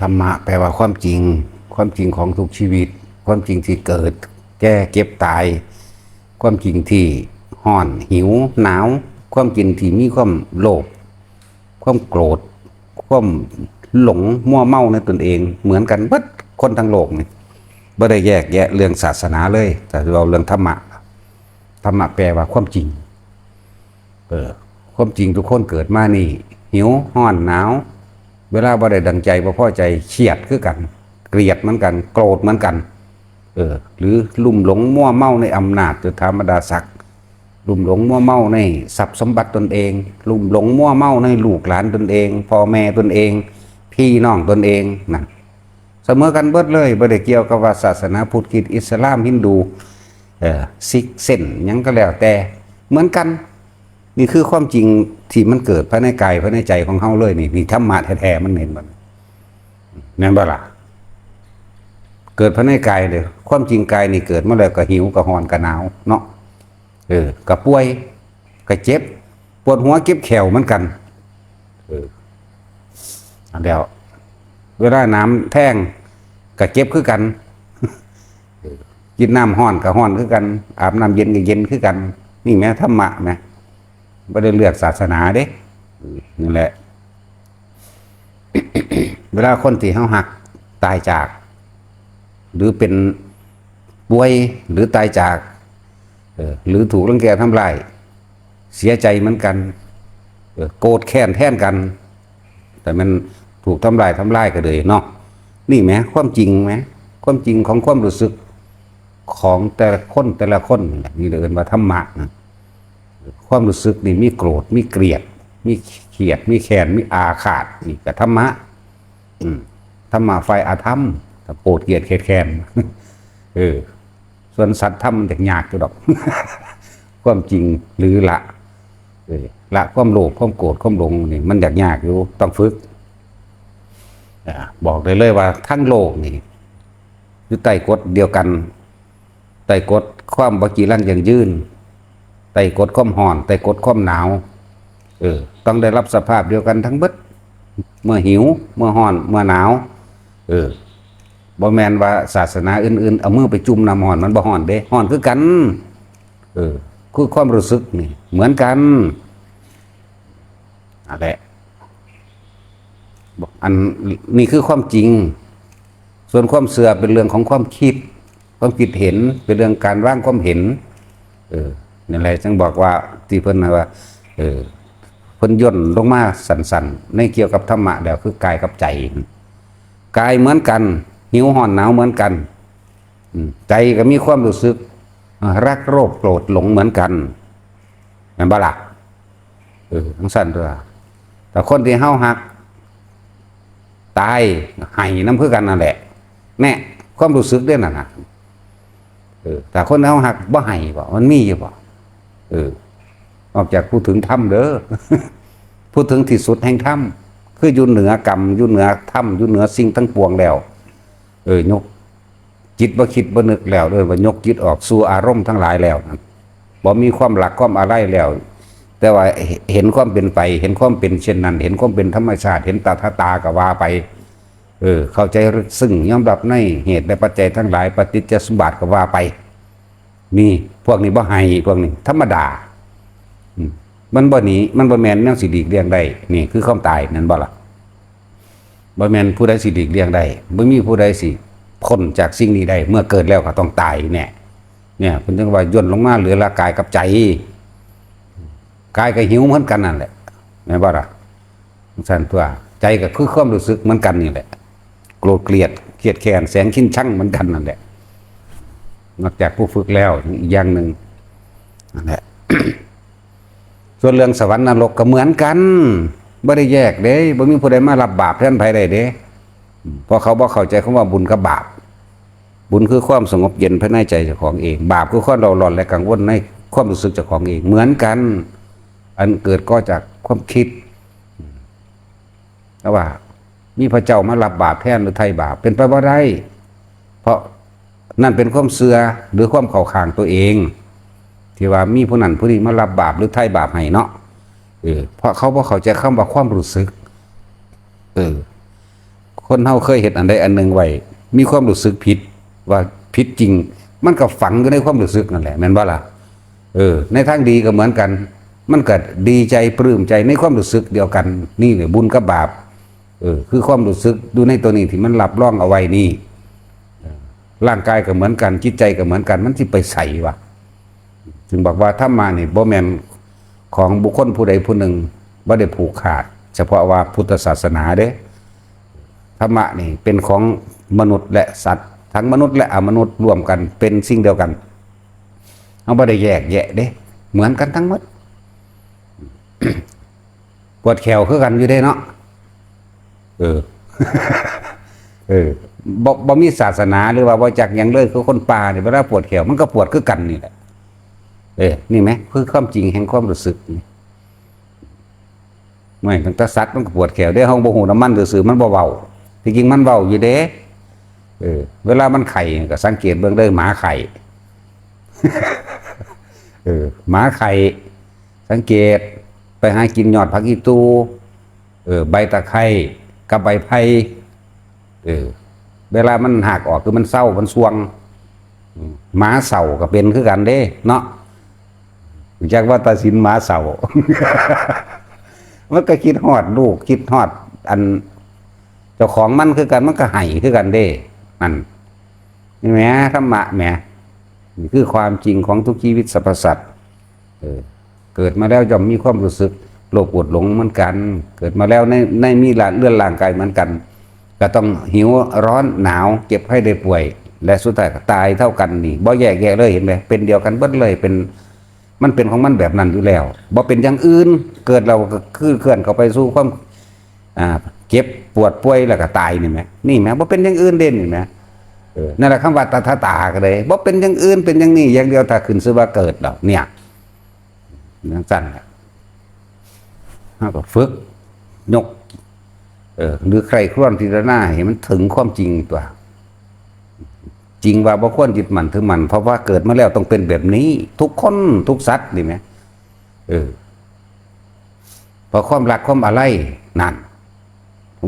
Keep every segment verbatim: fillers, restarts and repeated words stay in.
ธรรมะแปลว่าความจริง ความจริงของทุกชีวิต ความจริงที่เกิด แก่ เจ็บ ตาย ความจริงที่ร้อน หิว หนาว ความจริงที่มีความโลภ ความโกรธ ความหลงมัวเมาในตนเอง เหมือนกันเบิดคนทั้งโลกนี่ บ่ได้แยกแยะเรื่องศาสนาเลย แต่เราเรื่องธรรมะ ธรรมะแปลว่าความจริง เออ ความจริงทุกคนเกิดมานี่ หิว ร้อน หนาว เวลาบ่ได้ดังใจ บ่พอใจ เครียดคือกัน เกลียดเหมือนกัน โกรธเหมือนกัน เออ หรือลุ่มหลงมัวเมาในอำนาจยศถาบรรดาศักดิ์ ลุ่มหลงมัวเมาในทรัพย์สมบัติตนเอง ลุ่มหลงมัวเมาในลูกหลานตนเอง พ่อแม่ตนเอง พี่น้องตนเอง นั่น เสมอกันเบิดเลย บ่ได้เกี่ยวกับว่าศาสนาพุทธ คริสต์ อิสลาม ฮินดู เอ่อ ซิก เซน หยังก็แล้วแต่ เหมือนกัน นี่คือความจริงที่มันเกิดภายในกายภายในใจของเฮาเลย นี่ นี่ธรรมะแท้ๆ มันเห็นบ่ แม่นบ่ล่ะ เกิดภายในกายเด้อ ความจริงกายนี่เกิดมาแล้วก็หิว ก็ร้อน ก็หนาวเนาะ เออ ก็ป่วย ก็เจ็บ ปวดหัว เจ็บแข้วเหมือนกัน เออ อันเดียว เวลาน้ำแทง ก็เจ็บคือกัน เออ กินน้ำร้อนก็ร้อนคือกัน อาบน้ำเย็นก็เย็นคือกัน นี่แหมธรรมะแหม บ่ได้เลือกศาสนาเด้ เออ นั่นแหละ เวลาคนที่เฮาฮักตายจาก หรือเป็นป่วย หรือตายจาก เออ หรือถูกรังแกทำร้าย เสียใจเหมือนกัน เออ โกรธแค้นแทนกัน แต่มันถูกทำร้าย ทำร้ายก็เลยเนาะ นี่แหม ความจริงแหม ความจริงของความรู้สึกของแต่ละคน แต่ละคนนี่แหละ นี่เรียกว่าธรรมะนะ ความรู้สึกนี่มีโกรธ มีเกลียด มีเครียด มีแค้น มีอาฆาต นี่ก็ธรรมะ อืม ธรรมะฝ่ายอธรรม ถ้าโกรธ เกลียด เครียด แค้น เออ ส่วนสัตว์ธรรมมันยากอยู่ดอก ความจริง หรือละ เออ ละความโลภ ความโกรธ ความหลงนี่มันยากอยู่ ต้องฝึก อ่า บอกได้เลยว่าทั้งโลกนี่ อยู่ใต้กฎเดียวกัน ใต้กฎความบ่จีรังยั่งยืน ใต้กฎความร้อน ใต้กฎความหนาว เออ ต้องได้รับสภาพเดียวกันทั้งเบิด เมื่อหิว เมื่อร้อน เมื่อหนาว เออ บ่แม่นว่าศาสนาอื่นๆ เอามือไปจุ่มน้ำร้อน มันบ่ร้อนเด้ ร้อนคือกัน เออ คือความรู้สึกนี่ เหมือนกัน นั่นแหละ อันนี้คือความจริง ส่วนความเชื่อเป็นเรื่องของความคิด ความคิดเห็น เป็นเรื่องการวางความเห็น เออ นั่นแหละจึงบอกว่าที่เพิ่นว่า เออ เพิ่นย่นลงมาสั้นๆ ในเกี่ยวกับธรรมะแล้วคือกายกับใจ กายเหมือนกัน หิวร้อนหนาวเหมือนกัน อืม ใจก็มีความรู้สึก อ่า รักโลภโกรธหลงเหมือนกัน แม่นบ่ล่ะ เออ จั่งซั้นตั๊ว แต่คนที่เฮาฮัก ตาย ไห้นำคือกันนั่นแหละ แน่ ความรู้สึกเด้นั่นน่ะ เออ แต่คนที่เฮาฮักบ่ไห้บ่ มันมีอยู่บ่ เออ นอกจากผู้ถึงธรรมเด้อ ผู้ถึงที่สุดแห่งธรรม คืออยู่เหนือกรรม อยู่เหนือธรรม อยู่เหนือสิ่งทั้งปวงแล้ว เออ ยกจิตบ่คิดบ่นึกแล้ว เอิ้นว่ายกจิตออกสู่อารมณ์ทั้งหลายแล้วนั่น บ่มีความรักความอาลัยแล้ว แต่ว่าเห็นความเป็นไป เห็นความเป็นเช่นนั้น เห็นความเป็นธรรมชาติ เห็นตถาตาก็ว่าไป เออ เข้าใจลึกซึ้ง ยอมรับในเหตุและปัจจัยทั้งหลาย ปฏิจจสมบัติก็ว่าไป นี่ พวกนี้บ่ไห้ พวกนี้ธรรมดา อืม มันบ่หนี มันบ่แม่นแนวสิหลีกเลี่ยงได้ นี่คือความตาย นั่นบ่ล่ะ บ่แม่นผู้ใดสิหลีกเลี่ยงได้ บ่มีผู้ใดสิพ้นจากสิ่งนี้ได้ เมื่อเกิดแล้วก็ต้องตายแน่ เนี่ย เพิ่นจึงว่าย่นลงมาเหลือละกายกับใจ กายก็หิวเหมือนกันนั่นแหละ แม่นบ่ล่ะ จั่งซั้นตั๊ว ใจก็คือความรู้สึกเหมือนกันนี่แหละ โกรธเกลียด เครียดแค้น แสงชิงชังเหมือนกันนั่นแหละ นอกจากผู้ฝึกแล้ว อีกอย่างหนึ่ง นั่นแหละ ส่วนเรื่องสวรรค์นรกก็เหมือนกัน บ่ได้แยกเด้ บ่มีผู้ใดมารับบาปแทนไผได้เด้ เพราะเขาบ่เข้าใจคำว่าบุญกับบาป บุญคือความสงบเย็นภายในใจเจ้าของเอง บาปคือความเร่าร้อนและกังวลในความรู้สึกเจ้าของเอง เหมือนกัน อันเกิดก็จากความคิด แต่ว่ามีพระเจ้ามารับบาปแทนหรือไถ่บาป เป็นไปบ่ได้ เพราะนั่นเป็นความเชื่อหรือความเข้าข้างตัวเอง ที่ว่ามีผู้นั้นผู้นี้มารับบาปหรือไถ่บาปให้เนาะ เออ เพราะเขาบ่เข้าใจคำว่าความรู้สึก เออ คนเฮาเคยเฮ็ดอันใดอันหนึ่งไว้ มีความรู้สึกผิด ว่าผิดจริง มันก็ฝังอยู่ในความรู้สึกนั่นแหละ แม่นบ่ล่ะ เออ ในทางดีก็เหมือนกัน มันก็ดีใจปลื้มใจในความรู้สึกเดียวกัน นี่เนี่ยบุญกับบาป เออ คือความรู้สึกอยู่ในตัวนี้ที่มันรับรองเอาไว้นี่ เออ ร่างกายก็เหมือนกัน จิตใจก็เหมือนกัน มันสิไปไสวะ จึงบอกว่าธรรมะนี่บ่แม่นของบุคคลผู้ใดผู้หนึ่ง บ่ได้ผูกขาด เฉพาะว่าพุทธศาสนาเด้ ธรรมะนี่เป็นของมนุษย์และสัตว์ ทั้งมนุษย์และอมนุษย์ร่วมกันเป็นสิ่งเดียวกัน เฮาบ่ได้แยกแยะเด้ เหมือนกันทั้งหมด ปวดแข้วคือกันอยู่เด้เนาะ เออ เออ บ่ บ่มีศาสนาหรือว่าบ่จักหยังเลย คือคนป่านี่ เวลาปวดแข้วมันก็ปวดคือกันนี่แหละ เออ นี่ไหม คือความจริงแห่งความรู้สึกนี่ ไม่ ตั้งแต่สัตว์มันก็ปวดแข้วเด้ เฮาบ่ฮู้น้ำมันซื่อๆ มันบ่เว้า ที่จริงมันเว้าอยู่เด้ เออ เวลามันไข้ก็สังเกตเบิ่งเด้อ หมาไข้ เออ หมาไข้ สังเกต ไปหากินยอดผักอีตู เออ ใบตะไคร้ กับใบไผ่ เออ เวลามันหักออกคือมันเซา มันส่วง อืม หมาเซาก็เป็นคือกันเด้ เนาะ จักว่าตัดสินหมาเซา มันก็คิดฮอดลูก คิดฮอดอัน เจ้าของมันคือกัน มันก็ไห้คือกันเด้ นั่น นี่แหม ธรรมะแหม นี่คือความจริงของทุกชีวิตสรรพสัตว์ เออ เกิดมาแล้วย่อมมีความรู้สึกโลภโกรธหลงเหมือนกัน เกิดมาแล้วใน ในมีร่าง เรือนร่างกายเหมือนกัน ก็ต้องหิวร้อนหนาว เจ็บไข้ได้ป่วย และสุดท้ายก็ตายเท่ากันนี่ บ่แยกแยะเลย เห็นไหม เป็นเดียวกันเบิดเลย เป็น มันเป็นของมันแบบนั้นอยู่แล้ว บ่เป็นอย่างอื่น เกิดเราก็คือเคลื่อนเข้าไปสู่ความ อ่า เจ็บปวดป่วยแล้วก็ตายนี่แหม นี่แหม บ่เป็นอย่างอื่นเด่นนี่แหม เออ นั่นแหละคำว่าตถาตาก็เลย บ่เป็นอย่างอื่น เป็นอย่างนี้ อย่างเดียว ถ้าขึ้นชื่อว่าเกิดแล้ว เนี่ย จั่งซั่นแหละ เฮาก็ฝึก ยก เออ หรือใคร่ครวญพิจารณาให้มันถึงความจริงตัว จริงว่าบ่ควรยึดมั่นถือมั่น เพราะว่าเกิดมาแล้วต้องเป็นแบบนี้ ทุกคน ทุกสัตว์นี่แหม เออ เพราะความรักความอาลัยนั่น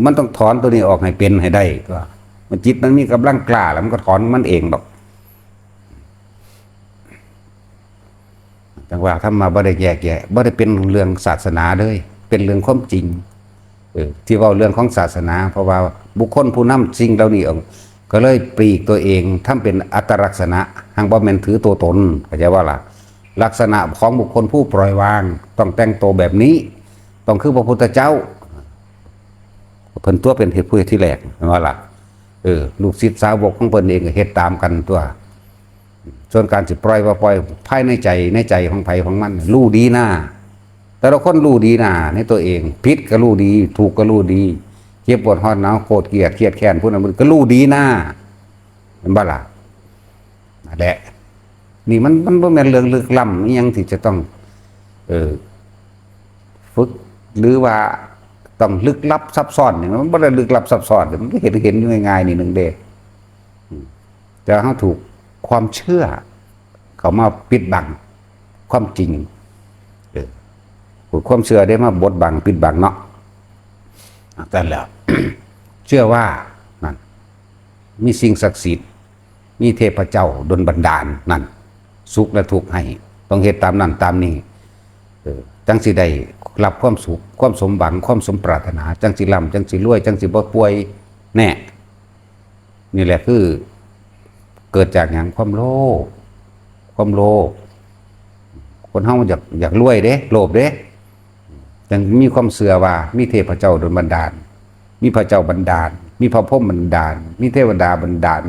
มันต้องถอนตัวนี้ออกให้เป็นให้ได้ตัว มันจิตมันมีกำลังกล้าแล้วมันก็ถอนมันเองดอก จั่งว่าธรรมะบ่ได้แยกแยะ บ่ได้เป็นเรื่องศาสนาเลย เป็นเรื่องความจริง เออ ที่เว้าเรื่องของศาสนา เพราะว่าบุคคลผู้นำสิ่งเหล่านี้ออก ก็เลยปลีกตัวเอง ทำเป็นอัตลักษณะ หังบ่แม่นถือตัวตน เข้าใจว่าล่ะ ลักษณะของบุคคลผู้ปล่อยวาง ต้องแต่งตัวแบบนี้ ต้องคือพระพุทธเจ้า เพิ่นตัวเป็นเหตุผู้เหตุที่แรก แม่นบ่ล่ะ เออ ลูกศิษย์สาวกของเพิ่นเองก็เฮ็ดตามกันตัว ส่วนการสิปล่อยบ่ปล่อย ภายในใจ ในใจของไผของมัน รู้ดีนะ แต่ละคนรู้ดีนะ ในตัวเอง ผิดก็รู้ดี ถูกก็รู้ดี เจ็บปวดร้อนหนาวโกรธเกลียดเครียดแค้น ผู้นั้นมันก็รู้ดีนะ แม่นบ่ล่ะ นั่นแหละ นี่มัน มันบ่แม่นเรื่องลึกล้ำอิหยังที่จะต้อง เออ ฝึก หรือว่าต้องลึกลับซับซ้อนนี่ มันบ่ได้ลึกลับซับซ้อน มันก็เห็น เห็นอยู่ง่ายๆ นี่หนึ่งเด้ อืม แต่เฮาถูกความเชื่อ เข้ามาปิดบังความจริง เออ ถูกความเชื่อได้มาบดบัง ปิดบังเนาะ อ่ะ แต่แล้ว เชื่อว่า นั่น มีสิ่งศักดิ์สิทธิ์ มีเทพเจ้าดลบันดาล นั่น สุขและทุกข์ให้ ต้องเฮ็ดตามนั้นตามนี้ เออ จั่งสิได้รับความสุข ความสมหวัง ความสมปรารถนา จั่งสิร่ำ จั่งสิรวย จั่งสิบ่ป่วย แน่ นี่แหละคือ เกิดจากหยัง ความโลภ ความโลภ คนเฮามันอยาก อยากรวยเด้ โลภเด้ จั่งมีความเชื่อว่ามีเทพเจ้าดลบันดาล มีพระเจ้าบันดาล มีพระพรหมบันดาล มีเทวดาบันดาล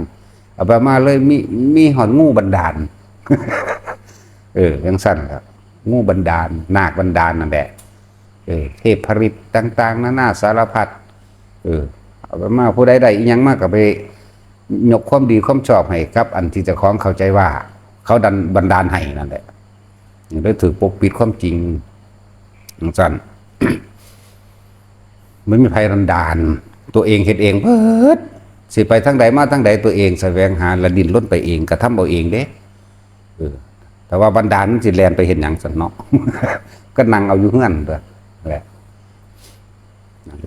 เอาไปมาเลย มี มีฮอดงูบันดาล เออ จั่งซั่นล่ะ งูบันดาล นาคบันดาลนั่นแหละ เออ เทพฤทธิ์ต่างๆ นานาสารพัด เออ เอาไปมา ผู้ใดได้อิหยังมาก็ไปยกความดีความชอบให้กับอันที่เจ้าของเข้าใจว่า เขาดันบันดาลให้นั่นแหละ นี่เลยถือปกปิดความจริง จั่งซั่น มันมีไผบันดาล ตัวเองเฮ็ดเองเบิด สิไปทางใดมาทางใด ตัวเองแสวงหาและดิ้นรนไปเอง กระทำเอาเองเด้ เออ แต่ว่าบันดาลมันสิแล่นไปเฮ็ดหยังซั่นเนาะ ก็นั่งเอาอยู่เฮือนตัวแหละ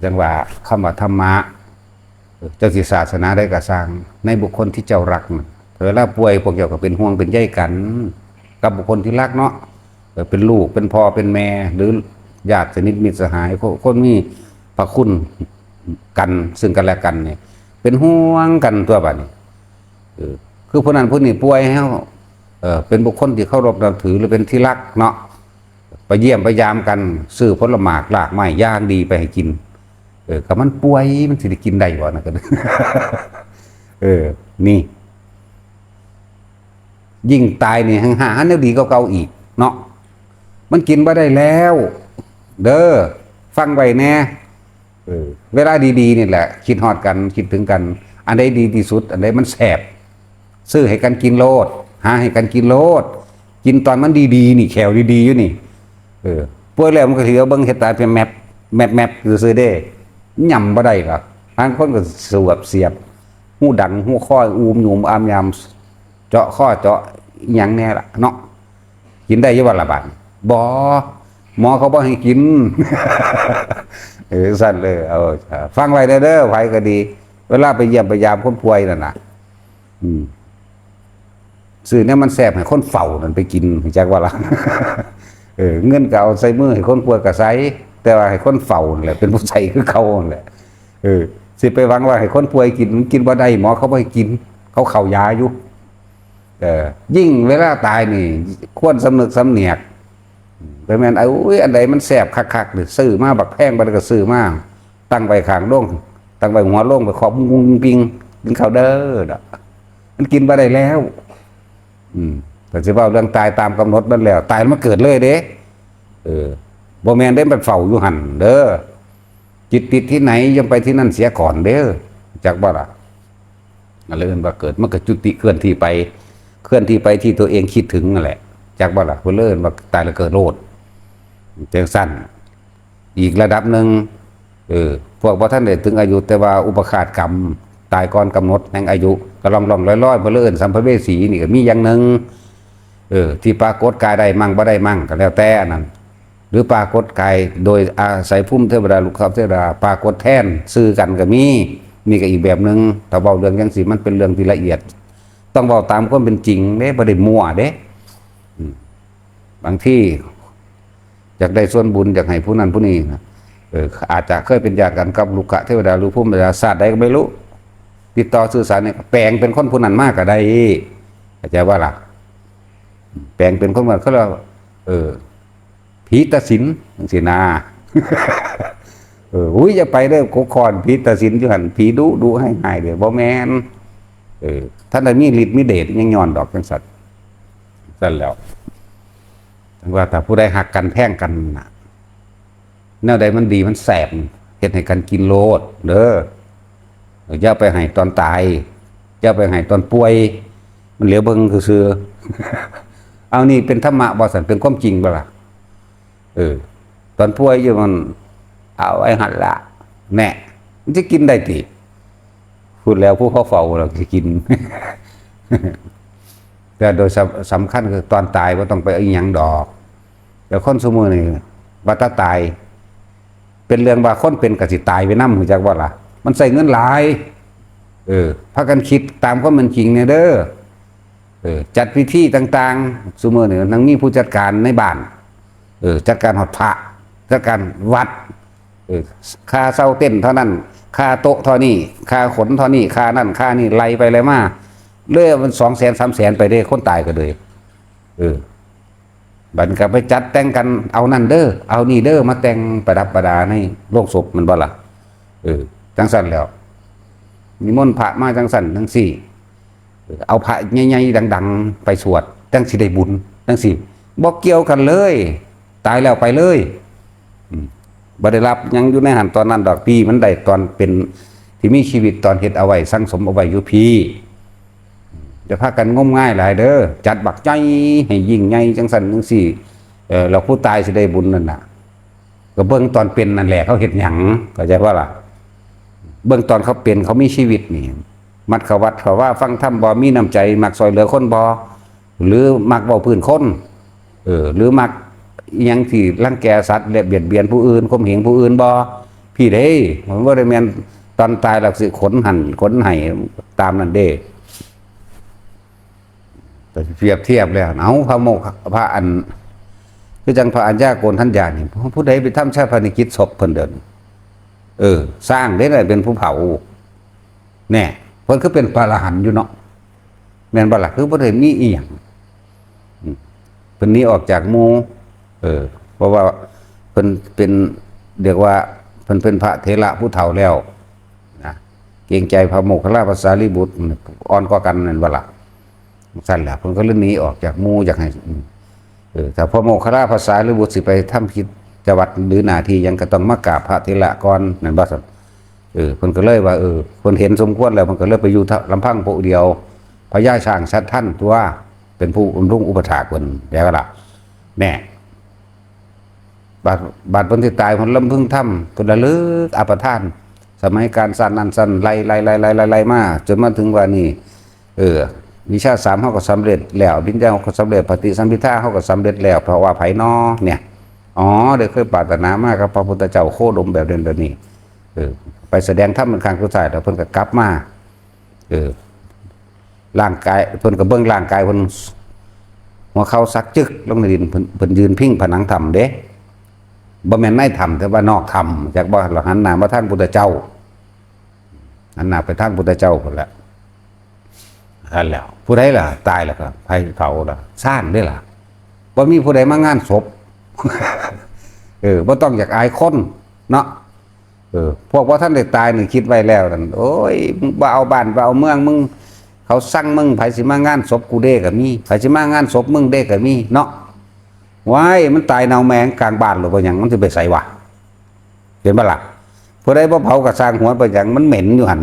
จั่งว่าคำว่าธรรมะ เจ้าสิศาสนาใดก็ซ่าง ในบุคคลที่เจ้ารักน่ะ เวลาป่วยพวกเจ้าก็เป็นห่วงเป็นใยกัน กับบุคคลที่รักเนาะ เออ เป็นลูก เป็นพ่อ เป็นแม่ หรือญาติสนิทมิตรสหาย คน คนมีพระคุณกัน ซึ่งกันและกันเนี่ย เป็นห่วงกันตัวบัดนี้ เออ คือผู้นั้นผู้นี้ป่วย เฮา เออ เป็นบุคคลที่เคารพนับถือ หรือเป็นที่รักเนาะ ไปเยี่ยมไปยามกัน ซื้อผลหมากรากไม้อย่างดีไปให้กิน เออ คันมันป่วย มันสิได้กินได้บ่นะ ก็ เออ นี่ ยิ่งตายนี่แฮ่งหาแนวดีกว่าเก่าอีกเนาะ มันกินบ่ได้แล้ว เด้อ ฟังไว้แน่ เออ เวลาดีๆนี่แหละ คิดฮอดกัน คิดถึงกัน อันใดดีที่สุด อันใดมันแซ่บ ซื้อให้กันกินโลด หาให้กันกินโลด กินตอนมันดีๆนี่ แข้วดีๆอยู่นี่ เออ ป่วยแล้วมันก็สิเอาเบิ่งเฮ็ดตาเป็นแมบ แมบ แมบซื่อๆเด้ ย่ำบ่ได้หรอก บางคนก็สวบเสียบ หูดัง หูคอย อูมยูมอามยาม เจาะคอเจาะอิหยังแน่ล่ะเนาะ กินได้อยู่บ่ล่ะบาดนี้ บ่ หมอเขาบ่ให้กิน เออ ซั่นเลย เอา ฟังไว้เด้อ ไผก็ดี เวลาไปเยี่ยมไปยามคนป่วยนั่นน่ะ อืม ซื้อเนี่ยมันแซ่บให้คนเฝ้านั่นไปกิน รู้จักบ่ล่ะ เออ เงินก็เอาใส่มือให้คนป่วยก็ใส่ แต่ว่าให้คนเฝ้านั่นแหละ เป็นผู้ใส่คือเขานั่นแหละ เออ สิไปหวังว่าให้คนป่วยกิน มันกินบ่ได้ หมอเขาบ่ให้กิน เขาเข้ายาอยู่ เออ ยิ่งเวลาตายนี่ ควรสำนึกสำเนียก บ่แม่น เอ้ย อันใดมันแซ่บคักๆ นี่ ซื้อมาบักแพง บัดก็ซื้อมา ตั้งไว้ข้างโลง ตั้งไว้หัวโลง ไปเคาะบุ้งๆ ปิงๆ กินข้าวเด้อ ดอก มันกินบ่ได้แล้ว อืม แต่สิเว้าเรื่องตายตามกำหนดมันแล้ว ตายแล้วมันเกิดเลยเด้ เออ บ่แม่นเด้ มันเฝ้าอยู่หั่นเด้อ จิตติดที่ไหน ย่อมไปที่นั่นเสียก่อนเด้อ จักบ่ล่ะ อันเอิ้นว่าเกิด มันก็จุติเคลื่อนที่ไป เคลื่อนที่ไปที่ตัวเองคิดถึงนั่นแหละ จักบ่ล่ะ เพิ่นเลยเอิ้นว่าตายแล้วเกิดโลด จั่งซั้น อีกระดับหนึ่ง เออ พวกบ่ทันได้ถึงอายุ แต่ว่าอุปาฆาตกรรม ตายก่อนกำหนดแห่งอายุ ก็ล่องๆลอยๆ เพิ่นเลยเอิ้นสัมภเวสี นี่ก็มีอย่างหนึ่ง เออ ที่ปรากฏกายได้มั่งบ่ได้มั่งก็แล้วแต่อันนั้น หรือปรากฏกายโดยอาศัยภูมิเทวดา ลูกคำเทวดา ปรากฏแทนซื่อกันก็มี นี่ก็อีกแบบหนึ่ง ถ้าเว้าเรื่องจั่งซี้ มันเป็นเรื่องที่ละเอียด ต้องเว้าตามความเป็นจริงเด้ บ่ได้มั่วเด้ อืม บางที อยากได้ส่วนบุญ อยากให้ผู้นั้นผู้นี้นะ เออ อาจจะเคยเป็นญาติกันกับลูกขเทวดา หรือภูมิเทวดา ชาติใดก็ไม่รู้ ติดต่อสื่อสารเนี่ย แปลงเป็นคนผู้นั้นมาก็ได้ เข้าใจบ่ล่ะ แปลงเป็นคนมา เขาเรียกว่า เออ ผีตัดสินจั่งซี้นะ เออ อุ้ย อย่าไปเด้อ กกคอน ผีตัดสินอยู่หั่น ผีดุดุให้หายเด้อ บ่แม่น เออ ท่านได้มีฤทธิ์มีเดชยังย้อนดอกจั่งซั่น ซั่นแล้ว จั่งว่าถ้าผู้ใดฮักกันแพงกันน่ะ แนวใดมันดีมันแซ่บ เฮ็ดให้กันกินโลดเด้อ อย่าไปให้ตอนตาย อย่าไปให้ตอนป่วย มันเหลียวเบิ่งซื่อๆ เอานี่เป็นธรรมะบ่ซั่น เป็นความจริงบ่ล่ะ เออ ตอนป่วยอยู่มัน เอาไว้หั่นละ แน่ มันสิกินได้ติ พูดแล้วผู้เขาเฝ้าเราสิกิน แต่โดยสำ สำคัญคือตอนตายบ่ต้องไปอิหยังดอก แต่คนซุมื้อนี่ว่าแต่ตาย เป็นเรื่องว่าคนเป็นก็สิตายไปนำ รู้จักบ่ล่ะ มันใช้เงินหลาย เออ พากันคิดตามความเป็นจริงแน่เด้อ เออ จัดพิธีต่างๆ ซุมื้อนี่ยังมีผู้จัดการในบ้าน เออ จัดการฮอดพระ จัดการวัด เออ ค่าเช่าเต็นท์เท่านั้น ค่าโต๊ะเท่านี้ ค่าขนเท่านี้ ค่านั่นค่านี่ ไล่ไปไล่มา เลยมันสองแสนสามแสนไปเด้ คนตายก็เลย เออ บัดนี้ก็ไปจัดแต่งกัน เอานั่นเด้อ เอานี่เด้อ มาแต่งประดับประดาในโลงศพ แม่นบ่ล่ะ เออ จั่งซั่นแล้ว นิมนต์พระมาจั่งซั่นจั่งซี้ เออ เอาพระใหญ่ๆดังๆไปสวด จั่งสิได้บุญ จั่งซี้ บ่เกี่ยวกันเลย ตายแล้วไปเลย อืม บ่ได้รับหยังอยู่ในหั่นตอนนั้นดอก พี่มันได้ตอนเป็น ที่มีชีวิต ตอนเฮ็ดเอาไว้ สั่งสมเอาไว้อยู่พี้ อย่าพากันงมงายหลายเด้อ จัดบักใหญ่ให้ยิ่งใหญ่จั่งซั่นจั่งซี้ เออ แล้วผู้ตายสิได้บุญนั่นน่ะ ก็เบิ่งตอนเป็นนั่นแหละ เขาเฮ็ดหยัง เข้าใจบ่ล่ะ เบิ่งตอนเขาเป็น เขามีชีวิตนี่ มักเข้าวัดเข้าวา ฟังธรรมบ่ มีน้ำใจ มักซ่อยเหลือคนบ่ หรือมักเว้าพื้นคน เออ หรือมักอิหยังที่รังแกสัตว์และเบียดเบียนผู้อื่น ข่มเหงผู้อื่นบ่ พี้เด้ มันบ่ได้แม่น ตอนตายแล้วสิขนหั่นขนให้ตามนั่นเด้ แต่เปรียบเทียบแล้ว เอาพระโมคคัลลา พระอัน คือจังพระอัญญาโกณฑัญญานี่ ผู้ใดไปทำชาปนกิจศพเพิ่นเด้อ เออ สร้างเด้อ เป็นผู้เผา แน่ เพิ่นคือเป็นพระอรหันต์อยู่เนาะ แม่นบ่ล่ะ คือบ่ได้มีอีหยัง อืม เพิ่นหนีออกจากหมู่ เออ เพราะว่าเพิ่นเป็น เรียกว่าเพิ่นเป็นพระเถระผู้เฒ่าแล้วนะ เกรงใจพระโมคคัลลา พระสารีบุตร อ่อนกว่ากันนั่นบ่ล่ะ ซั่นแหละ เพิ่นก็เลยหนีออกจากหมู่ อยากให้ อืม เออ ถ้าพระโมคคัลลา พระสารีบุตรสิไปทำกิจวัตรหรือหน้าที่หยังก็ต้องมากราบพระเถระก่อน นั่นบ่ซั่น เออ เพิ่นก็เลยว่า เออ เพิ่นเห็นสมควรแล้ว เพิ่นก็เลยไปอยู่ลำพังผู้เดียว พญาช้างชัดทันตัว เป็นผู้บำรุงอุปัฏฐากเพิ่น แล้วก็ล่ะ แน่ บาด บาดเพิ่นสิตาย เพิ่นลำพึงทำ เพิ่นระลึกอัปทาน สมัยการชาตินั้นชาตินี้ ไล่ ไล่ ไล่ ไล่ ไล่ ไล่มา จนมาถึงว่านี่ เออ วิชาสามเฮาก็สำเร็จแล้ว อภิญญาเฮาก็สำเร็จ ปฏิสัมภิทาเฮาก็สำเร็จแล้ว เพราะว่าไผน้อเนี่ย อ๋อ ได้เคยปรารถนามากับพระพุทธเจ้าโคดมแบบนั้นแบบนี้ เออ ไปแสดงธรรมเป็นครั้งสุดท้าย แล้วเพิ่นก็กลับมา เออ ร่างกาย เพิ่นก็เบิ่งร่างกายเพิ่น หัวเข่าสักจึกลงในดิน เพิ่น เพิ่นยืนพิงผนังถ้ำเด้ บ่แม่นในถ้ำ แต่ว่านอกถ้ำ จักบ่ แล้วหันหน้ามาทางพุทธเจ้า หันหน้าไปทางพุทธเจ้าพุ้นแหละ นั่นแหล้ว ผู้ใดล่ะ ตายแล้วก็ไผเผาล่ะ ซ่านเด้ล่ะ บ่มีผู้ใดมางานศพ เออ บ่ต้องอยากอายคนเนาะ เออ พวกบ่ทันได้ตายนี่คิดไว้แล้วนั่น โอ้ย มึงบ่เอาบ้านบ่เอาเมือง มึง เขาสั่งมึง ไผสิมางานศพกูเด้ก็มี ไผสิมางานศพมึงเด้ก็มีเนาะ ว้าย มันตายเน่าแมงกลางบ้านหรือบ่หยัง มันสิไปไสวะ เห็นบ่ล่ะ ผู้ใดบ่เผากะซ่างหัวไปหยัง มันเหม็นอยู่หั่น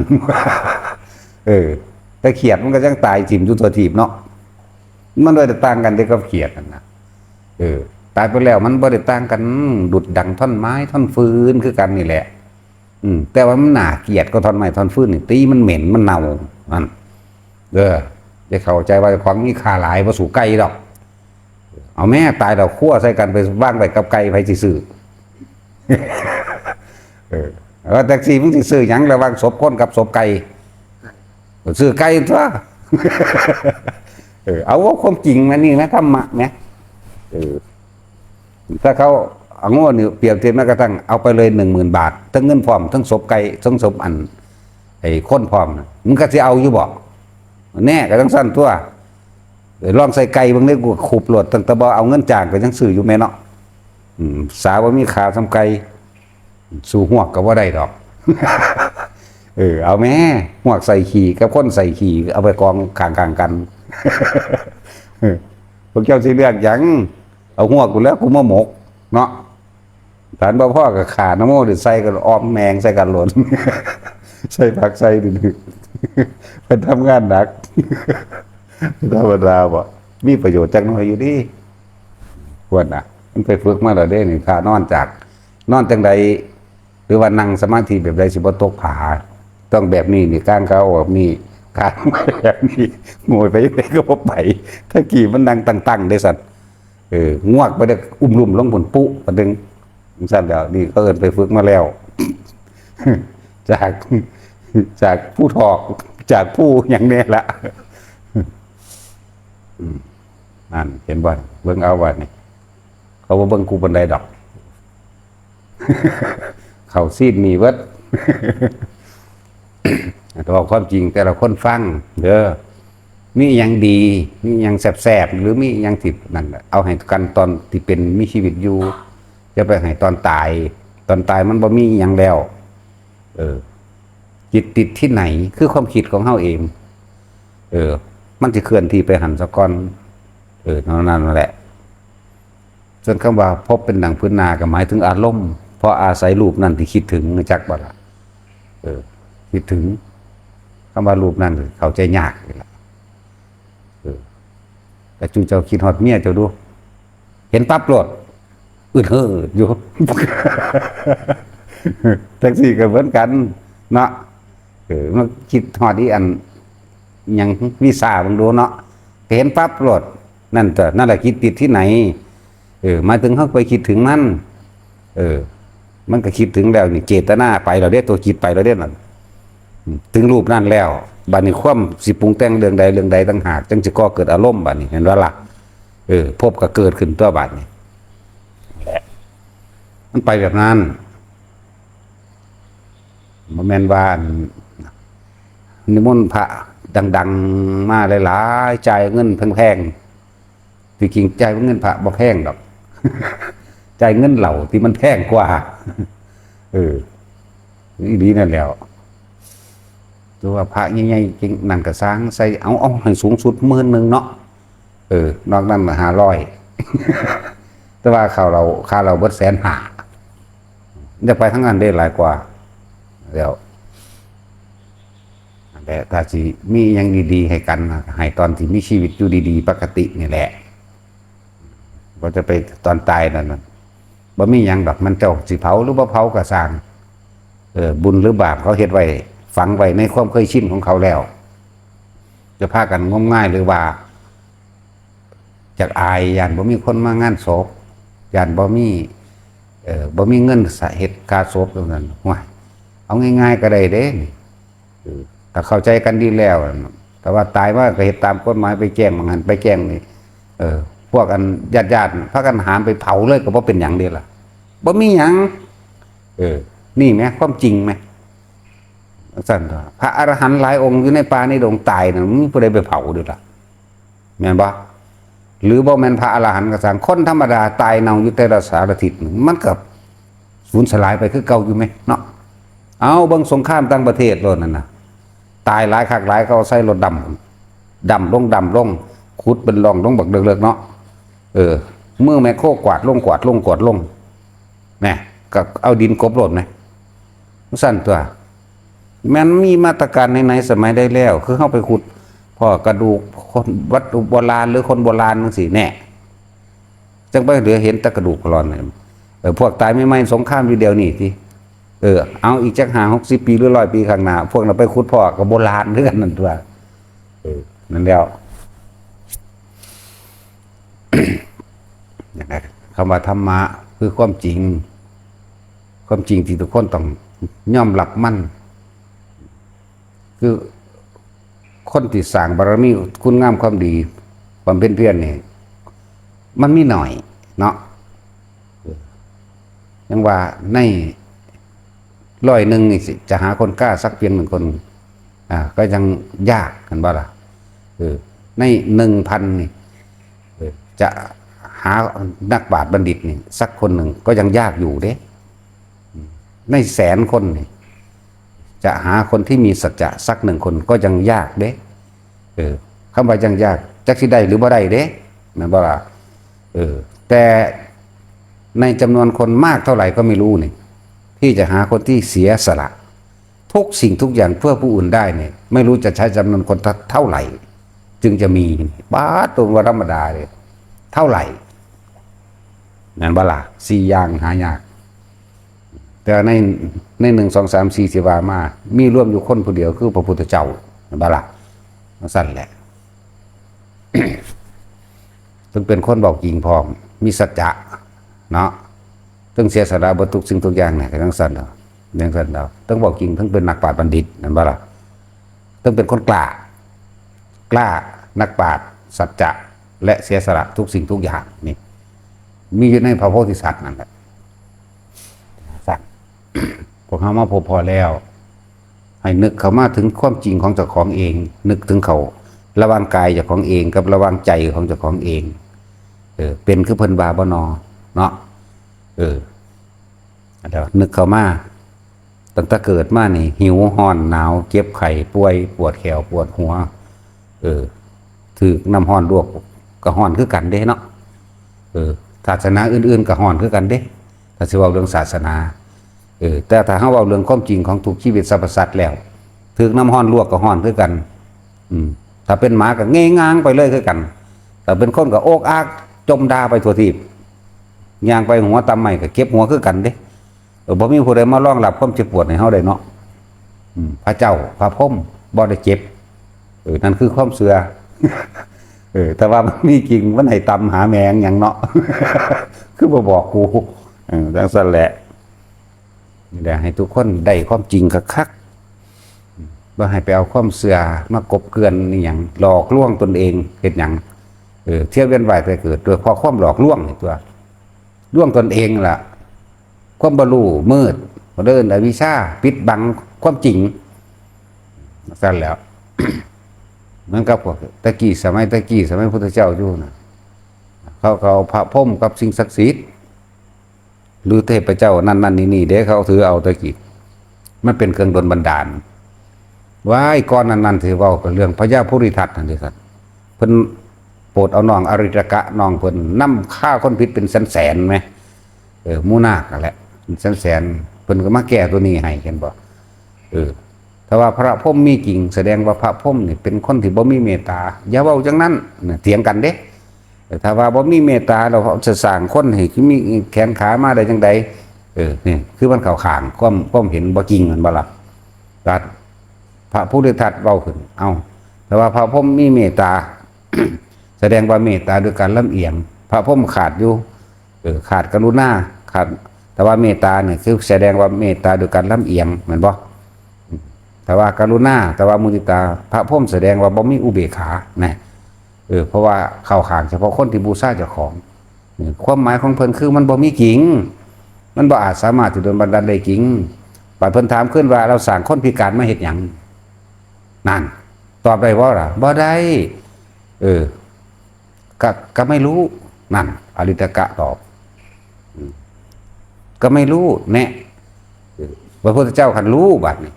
เออ แต่เขียดมันก็ยังตายถิ่มอยู่ทั่วทีปเนาะ มันบ่ได้ต่างกันเด้กับเขียดนั่นนะ เออ ตายไปแล้วมันบ่ได้ต่างกัน ดุจดังท่อนไม้ท่อนฟืนคือกันนี่แหละ อืม แต่ว่ามันน่าเกลียดกว่าท่อนไม้ท่อนฟืนนี่ ติมันเหม็นมันเน่า นั่น เออ อย่าเข้าใจว่าของมีค่าหลาย บ่สู้ไก่ดอก เอาแม่ ตายแล้ว คั่วใส่กันไปวางไว้กับไก่ ไผสิซื้อ เออ ว่าจั่งซี้ มึงสิซื้อหยังระหว่างศพคนกับศพไก่ ซื้อไก่ตั๊ว เออ เอาว่าความจริงนะนี่นะ ธรรมะเนี่ย เออ ถ้าเขาเอาโง่นี่เปรียบเทียบแม้กระทั่งเอาไปเลยหนึ่งหมื่นบาท ทั้งเงินพร้อม ทั้งศพไก่ ทั้งศพอัน ไอ้คนพร้อมน่ะ มึงก็สิเอาอยู่บ่ แน่ก็จั่งซั่นตั๊ว เออ ลองใส่ไก่เบิ่งเด้อ กูขูบโลด ตั้งแต่บ่เอาเงินจ้างก็ยังซื้ออยู่แม่เนาะ อืม สาบ่มีค่าส่ำไก่ สู้ฮวกก็บ่ได้ดอก เออ เอาแม่ ฮวกใส่ขี้กับคนใส่ขี้ เอาไปกองข้างๆกัน เออ พวกเจ้าสิเลือกหยัง เอาฮวกกูแล้วกูมาหมก เนาะ ถ้าบ่พอก็ฆ่านะโม หรือใส่กันอ้อมแมงใส่กันโลด ใส่ผักใส่ดิน เพิ่นทำงานหนัก ธรรมดาบ่ มีประโยชน์จักหน่อยอยู่เด้ ควรน่ะ มันไปฝึกมาแล้วเด้นี่ ถ้านอนจาก นอนจั่งใด หรือว่านั่งสมาธิแบบใดสิบ่ตกผา ต้องแบบนี้นี่ กางขาออกนี่ กางแบบนี้ โงยไปจั่งใดก็บ่ไป ตะกี้มันนั่งตั้งๆเด้สัตว์ เออ งวกไปได้อุ้มลุ่มลงพุ้นปุ๊ ปะดึง จั่งซั่นแล้ว นี่เขาเอิ้นไปฝึกมาแล้ว จาก จากผู้ถอก จากผู้หยังแน่ละ อืม นั่น เห็นบ่ เบิ่งเอาว่านี่ เขาบ่เบิ่งกูปานใดดอก เขาซีนนี่เบิด แต่ว่าความจริงแต่ละคนฟัง เด้อ มีอิหยังดี มีอิหยังแซ่บๆ หรือมีอิหยังที่นั่นแหละ เอาให้กันตอนที่เป็นมีชีวิตอยู่ อย่าไปให้ตอนตาย ตอนตายมันบ่มีอิหยังแล้ว เออ จิตติดที่ไหน คือความคิดของเฮาเอง เออ มันสิเคลื่อนที่ไปหั่นซะก่อน เออ เท่านั้นแหละ ส่วนคำว่าพบเป็นดั่งพื้นนาก็หมายถึงอารมณ์ เพราะอาศัยรูปนั่นที่คิดถึง จักบ่ล่ะ เออ คิดถึง คำว่ารูปนั่นเข้าใจยากนี่ล่ะ เออ แต่จุเจ้าคิดฮอดเมียเจ้าดู เห็นปั๊บโลด อึดเหิดอยู่ จั่งซี้ก็เหมือนกัน เนาะ เออ มาคิดฮอดอีอัน หยังวีซ่าเบิ่งดูเนาะ ก็เห็นปั๊บโลด นั่นตั๊ว นั่นแหละคิดติดที่ไหน เออ หมายถึงเฮาไปคิดถึงมัน เออ มันก็คิดถึงแล้วนี่ เจตนาไปแล้วเด้ ตัวคิดไปแล้วเด้นั่น ถึงรูปนั้นแล้ว บัดนี้ความสิปรุงแต่งเรื่องใดเรื่องใดต่างหาก จั่งสิก่อเกิดอารมณ์ บัดนี้เห็นบ่ล่ะ เออ ภพก็เกิดขึ้นตัวบัดนี้ มันไปแบบนั้น บ่แม่นว่าอันนิมนต์พระดังๆ มาหลายๆ จ่ายเงินแพงๆ ที่จริงจ่ายเงินพระบ่แพงดอก จ่ายเงินเหล้าที่มันแพงกว่า เออ อีหลีนั่นแหล้ว ตัวพระใหญ่ๆ จริงนั่นก็สร้างใส่ เอา เอาให้สูงสุดหมื่นหนึ่งเนาะ เออ นอกนั้นห้าร้อย แต่ว่าค่าเหล้า ค่าเหล้าเบิดแสนห้า จะไปทั้งนั้นได้หลายกว่า แล้ว แต่ถ้าสิมีอย่างดีๆ ให้กันนะ ให้ตอนที่มีชีวิตอยู่ดีๆ ปกตินี่แหละ บ่จะไปตอนตายนั่นน่ะ บ่มีหยังดอก มันเจ้าสิเผาหรือบ่เผาก็ซ่าง เออ บุญหรือบาปเขาเฮ็ดไว้ ฝังไว้ในความเคยชินของเขาแล้ว จะพากันงมงายหรือว่า อยากอาย ย่านบ่มีคนมางานศพ ย่านบ่มี เอ่อ บ่มีเงินเฮ็ดค่าศพจั่งซั้น ห้วย เอาง่ายๆ ก็ได้เด้ เออ ถ้าเข้าใจกันดีแล้ว แต่ว่าตายมาก็เฮ็ดตามกฎหมาย ไปแจ้งหม่องหั้นไปแจ้งนี่ เออ พวกอันญาติๆ พากันหามไปเผาเลยก็บ่เป็นหยังเด้ล่ะ บ่มีหยัง เออ นี่แหม ความจริงแหม ซั่นตั๊ว พระอรหันต์หลายองค์อยู่ในป่าในดงตายน่ะ บ่มีผู้ใดไปเผาเด้ล่ะ แม่นบ่ หรือบ่แม่นพระอรหันต์ก็ซ่าง คนธรรมดาตายเน่าอยู่แต่ละสารทิศ มันก็สูญสลายไปคือเก่าอยู่แหมเนาะ เอาเบิ่งสงครามต่างประเทศโลดนั่นน่ะ ตายหลายคักหลาย เขาเอาใส่รถดำ ดำลง ดำลง ขุดเป็นร่องลงบักเลิกๆ เนาะ เออ มือแมคโครกวาดลง กวาดลง กวาดลง แหม ก็เอาดินกลบโลดแหม ซั่นตั๊ว แม่นมีมาตรการไหนๆ สมัยใดแล้ว คือเฮาไปขุดพ้อกระดูกคน วัตถุโบราณหรือคนโบราณจั่งซี้แน่ จั่งไปเหลือเห็นแต่กระดูกพะลอนเนี่ย เออ พวกตายใหม่ๆ สงครามอยู่เดี๋ยวนี้ติ เออ เอาอีกจักห้าหกสิบปีหรือร้อยปีข้างหน้า พวกนั้นไปขุดพ้อก็โบราณคือกันนั่นตั๊ว เออ นั่นแล้ว อย่างนั้น คำว่าธรรมะคือความจริง ความจริงที่ทุกคนต้องยอมรับมัน คือคนที่สร้างบารมีคุณงามความดี บำเพ็ญเพียรนี่ มันมีหน่อยเนาะ ยังว่าในร้อยหนึ่งนี่สิ จะหาคนกล้าสักเพียงหนึ่งคน อ่า ก็ยังยาก เห็นบ่ล่ะ เออ ในหนึ่งพันนี่ เออ จะหานักปราชญ์บัณฑิตนี่ สักคนหนึ่งก็ยังยากอยู่เด้ ในแสนคนนี่ จะหาคนที่มีสัจจะสักหนึ่งคนก็ยังยากเด้ เออ คำว่ายังยาก จักสิได้หรือบ่ได้เด้ แม่นบ่ล่ะ เออ แต่ในจำนวนคนมากเท่าไหร่ก็ไม่รู้นี่ ที่จะหาคนที่เสียสละทุกสิ่งทุกอย่างเพื่อผู้อื่นได้เนี่ย ไม่รู้จะใช้จำนวนคนเท่าไหร่ จึงจะมี บาดตัวว่าธรรมดาเลย เท่าไหร่ นั่นบ่ล่ะ สี่อย่างหายาก แต่ใน ในหนึ่ง สอง สาม สี่ สิว่ามา มีรวมอยู่คนผู้เดียวคือพระพุทธเจ้า นั่นบ่ล่ะ จั่งซั่นแหละ เพิ่นเป็นคนเว้าจริงพร้อม มีสัจจะ เนาะ เพิ่นเสียสละเบิดทุกสิ่งทุกอย่างเนี่ย ก็จั่งซั่นดอก จั่งซั่นดอก เพิ่นเว้าจริง เพิ่นเป็นนักปราชญ์บัณฑิต นั่นบ่ล่ะ เพิ่นเป็นคนกล้า กล้า นักปราชญ์ สัจจะ และเสียสละทุกสิ่งทุกอย่าง นี่ มีอยู่ในพระโพธิสัตว์นั่นแหละ ซั่น พวกเฮามาพบพ้อแล้ว ให้นึกเข้ามาถึงความจริงของเจ้าของเอง นึกถึงเข้าระหว่างกายเจ้าของเองกับระหว่างใจของเจ้าของเอง เออ เป็นคือเพิ่นว่าบ่นอ เนาะ เออ แล้วนึกเข้ามา ตั้งแต่เกิดมานี่ หิว ร้อน หนาว เจ็บไข้ ป่วย ปวดแข้ว ปวดหัว เออ ถืกน้ำร้อนลวก ก็ร้อนคือกันเด้เนาะ เออ ศาสนาอื่นๆ ก็ร้อนคือกันเด้ ถ้าสิเว้าเรื่องศาสนา เออ แต่ถ้าเฮาเว้าเรื่องความจริงของทุกชีวิตสรรพสัตว์แล้ว ถืกน้ำร้อนลวกก็ร้อนคือกัน อืม ถ้าเป็นหมาก็เงยงางไปเลยคือกัน ถ้าเป็นคนก็โอกอากจมดาไปทั่วทีป ย่างไปหัวตำไม้ก็เจ็บหัวคือกันเด้ เออ บ่มีผู้ใดมารองรับความเจ็บปวดให้เฮาได้เนาะ อืม พระเจ้า พระพรหมบ่ได้เจ็บ เออ นั่นคือความเชื่อ เออ แต่ว่ามันมีจริง มันให้ตำหาแมงหยังเนาะ คือบ่บอกกู เออ จั่งซั่นแหละ นี่แหละ ให้ทุกคนได้ความจริงคัก บ่ให้ไปเอาความเชื่อมากบเกลื่อนอีหยัง หลอกลวงตนเอง เฮ็ดหยัง เออ เที่ยวเวียนว่ายตายเกิด โดยเพราะความหลอกลวงนี่ตัว ลวงตนเองล่ะ ความบ่รู้มืด เพิ่นเอิ้นอวิชชา ปิดบังความจริง ซั่นแหล้ว เหมือนกับพวกตะกี้ สมัยตะกี้ สมัยพุทธเจ้าอยู่น่ะ เขาก็เอาพระพรหมกับสิ่งศักดิ์สิทธิ์ หรือเทพเจ้านั่นนั่นนี่นี่เด้ เขาถือเอาตะกี้ มันเป็นเครื่องดลบันดาล ว้าย ก่อนนั้นนั่นสิเว้ากับเรื่องพญาภูริทัตนั่นเด้ครับ เพิ่นโปรดเอาน้องอริตกะ น้องเพิ่นนำฆ่าคนผิดเป็นแสนๆ แหม เออ หมู่นาคนั่นแหละ เป็นแสนๆ เพิ่นก็มาแก้ตัวนี้ให้ เห็นบ่ เออ ถ้าว่าพระพรหมมีจริง แสดงว่าพระพรหมนี่เป็นคนที่บ่มีเมตตา อย่าเว้าจังนั้นน่ะ เถียงกันเด้ แต่ถ้าว่าบ่มีเมตตา แล้วเขาจะสร้างคนให้มีแขนขามาได้จังใด เออ นี่คือมันเข้าข้างความ ความเห็นบ่จริง แม่นบ่ล่ะ รัฐ พระภูริทัตเว้าขึ้น เอ้า แต่ว่าพระพรหมมีเมตตา แสดงว่าเมตตาด้วยการลำเอียง พระพรหมขาดอยู่ เออ ขาดกรุณา ขาด แต่ว่าเมตตาเนี่ยคือแสดงว่าเมตตาด้วยการลำเอียง แม่นบ่ แต่ว่ากรุณา แต่ว่ามุทิตา พระพรหมแสดงว่าบ่มีอุเบกขา นะ เออ เพราะว่าเข้าข้างเฉพาะคนที่บูชาเจ้าของ เออ ความหมายของเพิ่นคือมันบ่มีจริง มันบ่อาจสามารถที่โดนบันดาลได้จริง บัดเพิ่นถามขึ้นว่า เราสร้างคนพิการมาเฮ็ดหยัง นั่น ตอบได้บ่ล่ะ บ่ได้ เออ ก็ ก็ไม่รู้ นั่น อริตกะตอบ อืม ก็ไม่รู้ แน่ เออ พระพุทธเจ้าคันรู้บัดนี้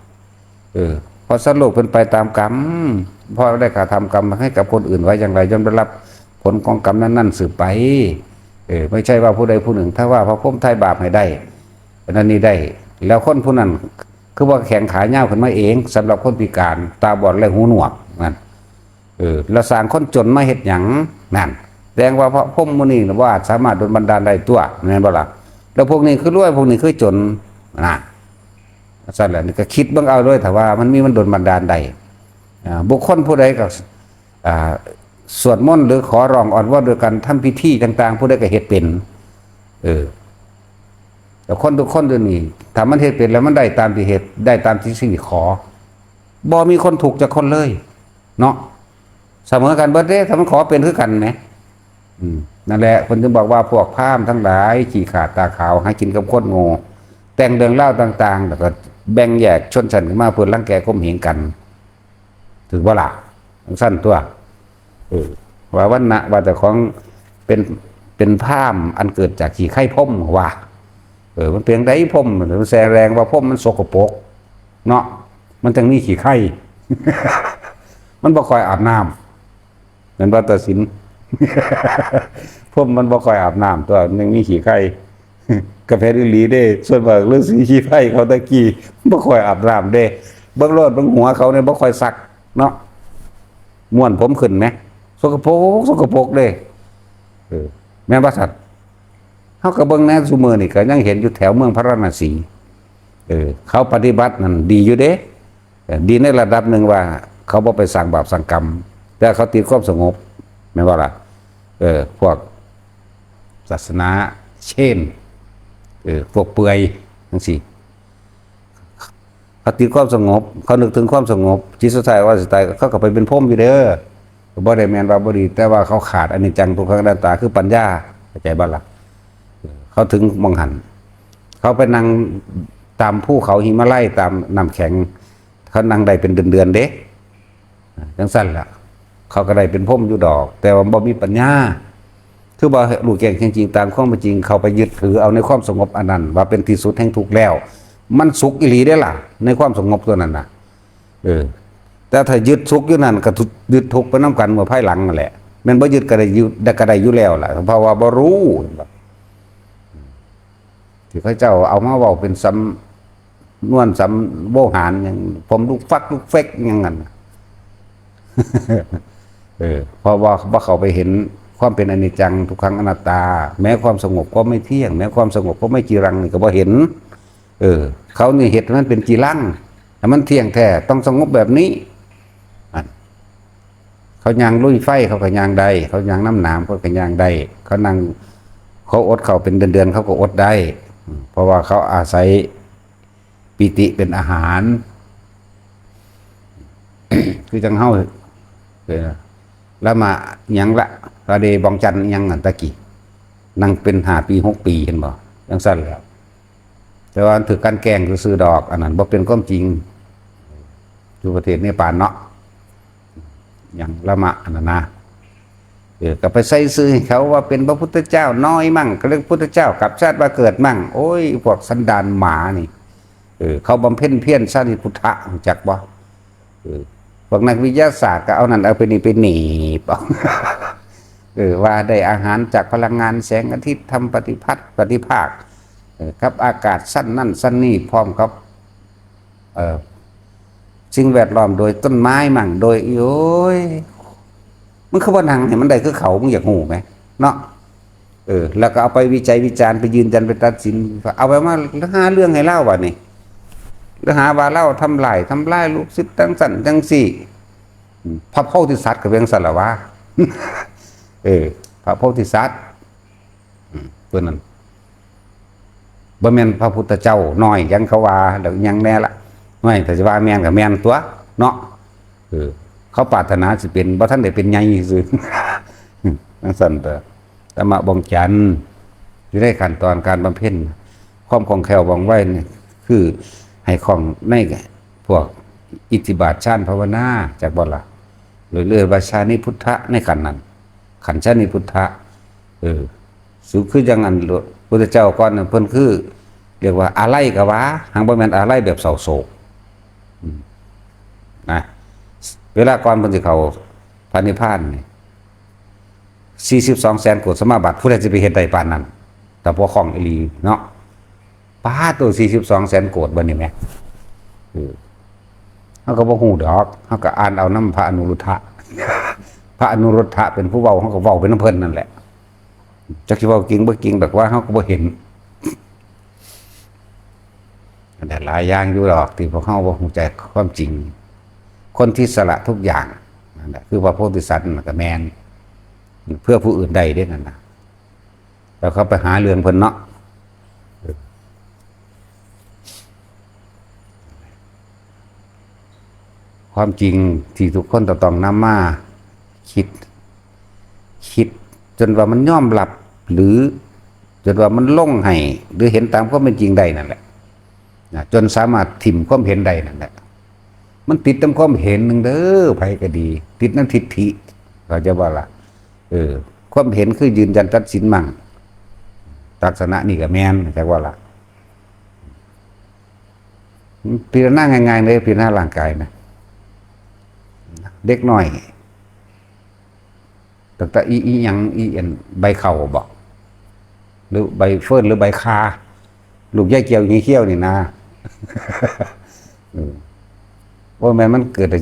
เออ เพราะสัตว์โลกเป็นไปตามกรรม เพราะได้กระทำกรรมให้กับคนอื่นไว้อย่างไร ย่อมได้รับผลของกรรมนั้นๆ สืบไป เออ ไม่ใช่ว่าผู้ใดผู้หนึ่ง ถ้าว่าพระพรหมไถ่บาปให้ได้ อันนั้นนี่ได้ แล้วคนผู้นั้น คือว่าแขนขายาวขึ้นมาเอง สำหรับคนพิการ ตาบอดและหูหนวก นั่น เออ แล้วสร้างคนจนมาเฮ็ดหยัง นั่น แสดงว่าพระพรหมมุนีน่ะบ่อาจสามารถดลบันดาลได้ตัว แม่นบ่ล่ะ แล้วพวกนี้คือรวย พวกนี้คือจน นะ ซั่นแหละ นี่ก็คิดเบิ่งเอาเด้อ ถ้าว่ามันมีมันดลบันดาลได้ อ่า บุคคลผู้ใดก็ อ่า สวดมนต์หรือขอร้องอ้อนวอนโดยการทำพิธีต่างๆ ผู้ใดก็เฮ็ดเป็น เออ แต่คนทุกคนเดี๋ยวนี้ ถ้ามันเฮ็ดเป็นแล้วมันได้ตามที่เฮ็ด ได้ตามที่สิ่งที่ขอ บ่มีคนทุกข์จักคนเลย เนาะ เสมอกันเบิดเด้ ถ้ามันขอเป็นคือกันแหม อืม นั่นแหละ เพิ่นจึงบอกว่าพวกพราหมณ์ทั้งหลาย ขี้ขลาดตาขาว หากินกับคนโง่ แต่งเรื่องราวต่างๆ แล้วก็แบ่งแยกชนชั้นขึ้นมาเพื่อรังแกข่มเหงกัน ถือบ่ล่ะ จั่งซั่นตัว เออ ว่าวรรณะ ว่าเจ้าของเป็น เป็นพราหมณ์อันเกิดจากขี้ไคพรหมว่า เออ มันเป็นไดพรหม มันแสดงว่าพรหมมันสกปรก เนาะ มันจั่งมีขี้ไค มันบ่ค่อยอาบน้ำ แม่นบ่ ตาสิน พรหมมันบ่ค่อยอาบน้ำตัว มันยังมีขี้ไค กะแม่นอีหลีเด้ ส่วนมากฤๅษีขี้ไคเขาตะกี้ บ่ค่อยอาบน้ำเด้ เบิ่งโลด เบิ่งหัวเขาเนี่ยบ่ค่อยซัก เนาะ ม้วนผมขึ้นแหม สกปรก สกปรกเด้ เออ แม่นบ่ซั่น เฮาก็เบิ่งแหน่ ซุมื้อนี่ก็ยังเห็นอยู่แถวเมืองพาราณสี เออ เขาปฏิบัตินั่นดีอยู่เด้ เออ ดีในระดับหนึ่งว่าเขาบ่ไปสร้างบาปสร้างกรรม แต่เขาติดความสงบ แม่นบ่ล่ะ เออ พวกศาสนาเชน เออ พวกเปือยจั่งซี้ เขาติดความสงบ เขานึกถึงความสงบ จิตสุดท้ายว่าสิตาย เขาก็ไปเป็นพรหมอยู่เด้อ บ่ได้แม่นว่าบ่ดี แต่ว่าเขาขาดอนิจจังทุกขังอนัตตา คือปัญญา เข้าใจบ่ล่ะ เขาถึงหม่องหั้น เขาไปนั่งตามภูเขาหิมาลัย ตามน้ำแข็ง เขานั่งได้เป็นเดือนๆ เด้ จั่งซั่นล่ะ เขาก็ได้เป็นพรหมอยู่ดอก แต่ว่าบ่มีปัญญา คือบ่รู้แจ้งแจ้งจริงตามความเป็นจริง เขาไปยึดถือเอาในความสงบอันนั้น ว่าเป็นที่สุดแห่งทุกข์แล้ว มันสุขอีหลีเด้ล่ะ ในความสงบตัวนั้นน่ะ เออ แต่ถ้ายึดสุขอยู่นั่นก็ทุก ยึดทุกข์ไปนำกันเมื่อภายหลังนั่นแหละ แม่นบ่ยึดก็ได้อยู่ ได้ก็ได้อยู่แล้วล่ะ เพราะว่าบ่รู้ ที่เขาเจ้าเอามาเว้าเป็นสำนวนสำโวหารหยัง ผมลูกฟักลูกเฟกหยังนั่นน่ะ เออ เพราะว่าบ่เข้าไปเห็นความเป็นอนิจจังทุกขังอนัตตา แม้ความสงบก็ไม่เที่ยง แม้ความสงบก็ไม่จีรังนี่ก็บ่เห็น เออ เขานี่เฮ็ดให้มันเป็นจีรัง ให้มันเที่ยงแท้ ต้องสงบแบบนี้ อัน เขาย่างลุยไฟเขาก็ย่างได้ เขาย่างน้ำหนามเขาก็ย่างได้ เขานั่ง เขาอดข้าวเป็นเดือนๆ เขาก็อดได้ อืม เพราะว่าเขาอาศัยปีติเป็นอาหาร คือจังเฮา เออ ละหมาดหยังละ ละเดบองจันหยังนั่นตะกี้ นั่งเป็นห้าปีหกปี เห็นบ่ จังซั่นแหล้ว แต่ว่าถือการแกล้งซื่อๆดอก อันนั้นบ่เป็นความจริง อยู่ประเทศเนปาลเนาะ อย่างละหมาดอันนั้นนะ เออ ก็ไปใส่ซื่อให้เขาว่าเป็นพระพุทธเจ้าน้อยมั่ง ก็เรียกพุทธเจ้ากลับชาติมาเกิดมั่ง โอ้ย พวกสันดานหมานี่ เออ เขาบำเพ็ญเพียรสร้างพุทธะ รู้จักบ่ เออ พวกนักวิทยาศาสตร์ก็เอานั่นเอาไปนี่ไปหนีบเอา เออ ว่าได้อาหารจากพลังงานแสงอาทิตย์ ทำปฏิพัทธ์ ปฏิภาค เออ กับอากาศชั้นนั่นชั้นนี่ พร้อมกับ เออ สิ่งแวดล้อมโดยต้นไม้มั่ง โดย โอ้ย มันคือว่าหนังเนี่ยมันได้คือเขา มึงอยากรู้ไหม เนาะ เออ แล้วก็เอาไปวิจัยวิจารณ์ ไปยืนยัน ไปตัดสิน เอาไปมาหาเรื่องให้เล่าว่ะนี่ แล้วหาว่าเล่าทำลาย ทำลายลูกศิษย์จังซั่นจังซี่ อืม พระโพธิสัตว์ก็เป็นซั่นละวะ เออ พระโพธิสัตว์ อืม เพิ่นนั่น บ่แม่นพระพุทธเจ้าน้อย ยังเขาว่า แล้วยังแน่ละ น้อย ถ้าสิว่าแม่นก็แม่นตัว เนาะ เออ เขาปรารถนาสิเป็น บ่ทันได้เป็นใหญ่ซื่อ จังซั่นเด้อ ธรรมะบ่งจันทร์ อยู่ในขั้นตอนการบำเพ็ญ ความคล่องแคล่วว่องไวนี่ คือให้คล่องในพวกอิทธิบาทฌานภาวนา จักบ่ล่ะ หรือเรียกว่าฌานิพุทธะในขั้นนั้น ขั้นฌานิพุทธะ เออ สูงคือจังอันพุทธเจ้าก่อนน่ะ เพิ่นคือ เรียกว่าอาลัยก็ว่า หากบ่แม่นอาลัยแบบเศร้าโศก อืม นะ เวลาก่อนเพิ่นสิเข้าพระนิพพานนี่ สี่สิบสองแสนโกฏสมาบัติ ผู้ใดสิไปเฮ็ดได้ปานนั้น แต่พอคล่องอีหลีเนาะ ปาดโต สี่สิบสองแสนโกฏ บัดนี้แหม เออ เฮาก็บ่ฮู้ดอก เฮาก็อ่านเอานำพระอนุรุทธะ พระอนุรุทธะเป็นผู้เว้า เฮาก็เว้าไปนำเพิ่นนั่นแหละ จักสิเว้าจริงบ่จริง ดอกว่าเฮาก็บ่เห็น อันนั้นหลายอย่างอยู่ดอกที่พวกเฮาบ่ฮู้จักความจริง คนที่สละทุกอย่าง นั่นแหละ คือพระโพธิสัตว์นั่นก็แม่น เพื่อผู้อื่นได้เด้นั่นน่ะ แล้วเขาไปหาเรื่องเพิ่นเนาะ ความจริงที่ทุกคนจะต้องนำมาคิด คิดจนว่ามันยอมรับ หรือจนว่ามันลงให้ หรือเห็นตามความเป็นจริงได้นั่นแหละ นะ จนสามารถถิ่มความเห็นได้นั่นแหละ มันติดตามความเห็นหนึ่งเด้อ ไผก็ดี ติดนำทิฏฐิ เข้าใจบ่ล่ะ เออ ความเห็นคือยืนยันตัดสินมั่ง ลักษณะนี้ก็แม่น จักว่าล่ะ พิจารณาง่ายๆเลย พิจารณาร่างกายนะ เด็กน้อย ตั้งแต่อี อีหยัง อีอันใบเข้าบ่ หรือใบเฟิร์น หรือใบคา ลูกยายเกี่ยวเขียวๆนี่นะ อืม ว่าแม่นมันเกิดได้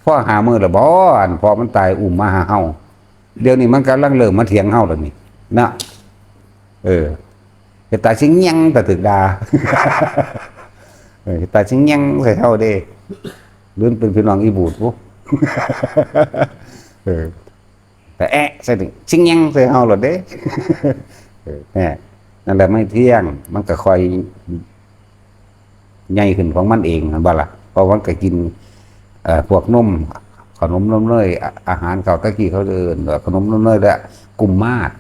พอห้ามื้อแล้วบ่ อันพ่อมันตายอุ้มมาหาเฮา เดี๋ยวนี้มันกำลังเริ่มมาเถียงเฮาแล้วนี่ นะ เออ เฮ็ดตาสิแหย่งตาถูกด่า เออ เฮ็ดตาสิแหย่งใส่เฮาเด้ หรือเป็นพี่น้องอีบูดพุ เออ แต่แอะใส่นี่สิแหย่งใส่เฮาโลดเด้ เออ แหม นั่นแหละไม่เที่ยง มันก็ค่อยใหญ่ขึ้นของมันเอง แม่นบ่ล่ะ เพราะมันก็กิน เอ่อ พวกนม ขนมนมเนย อา- อาหารเก่าตะกี้เขาเอิ้นว่าขนมนมเนยและกุมมาศ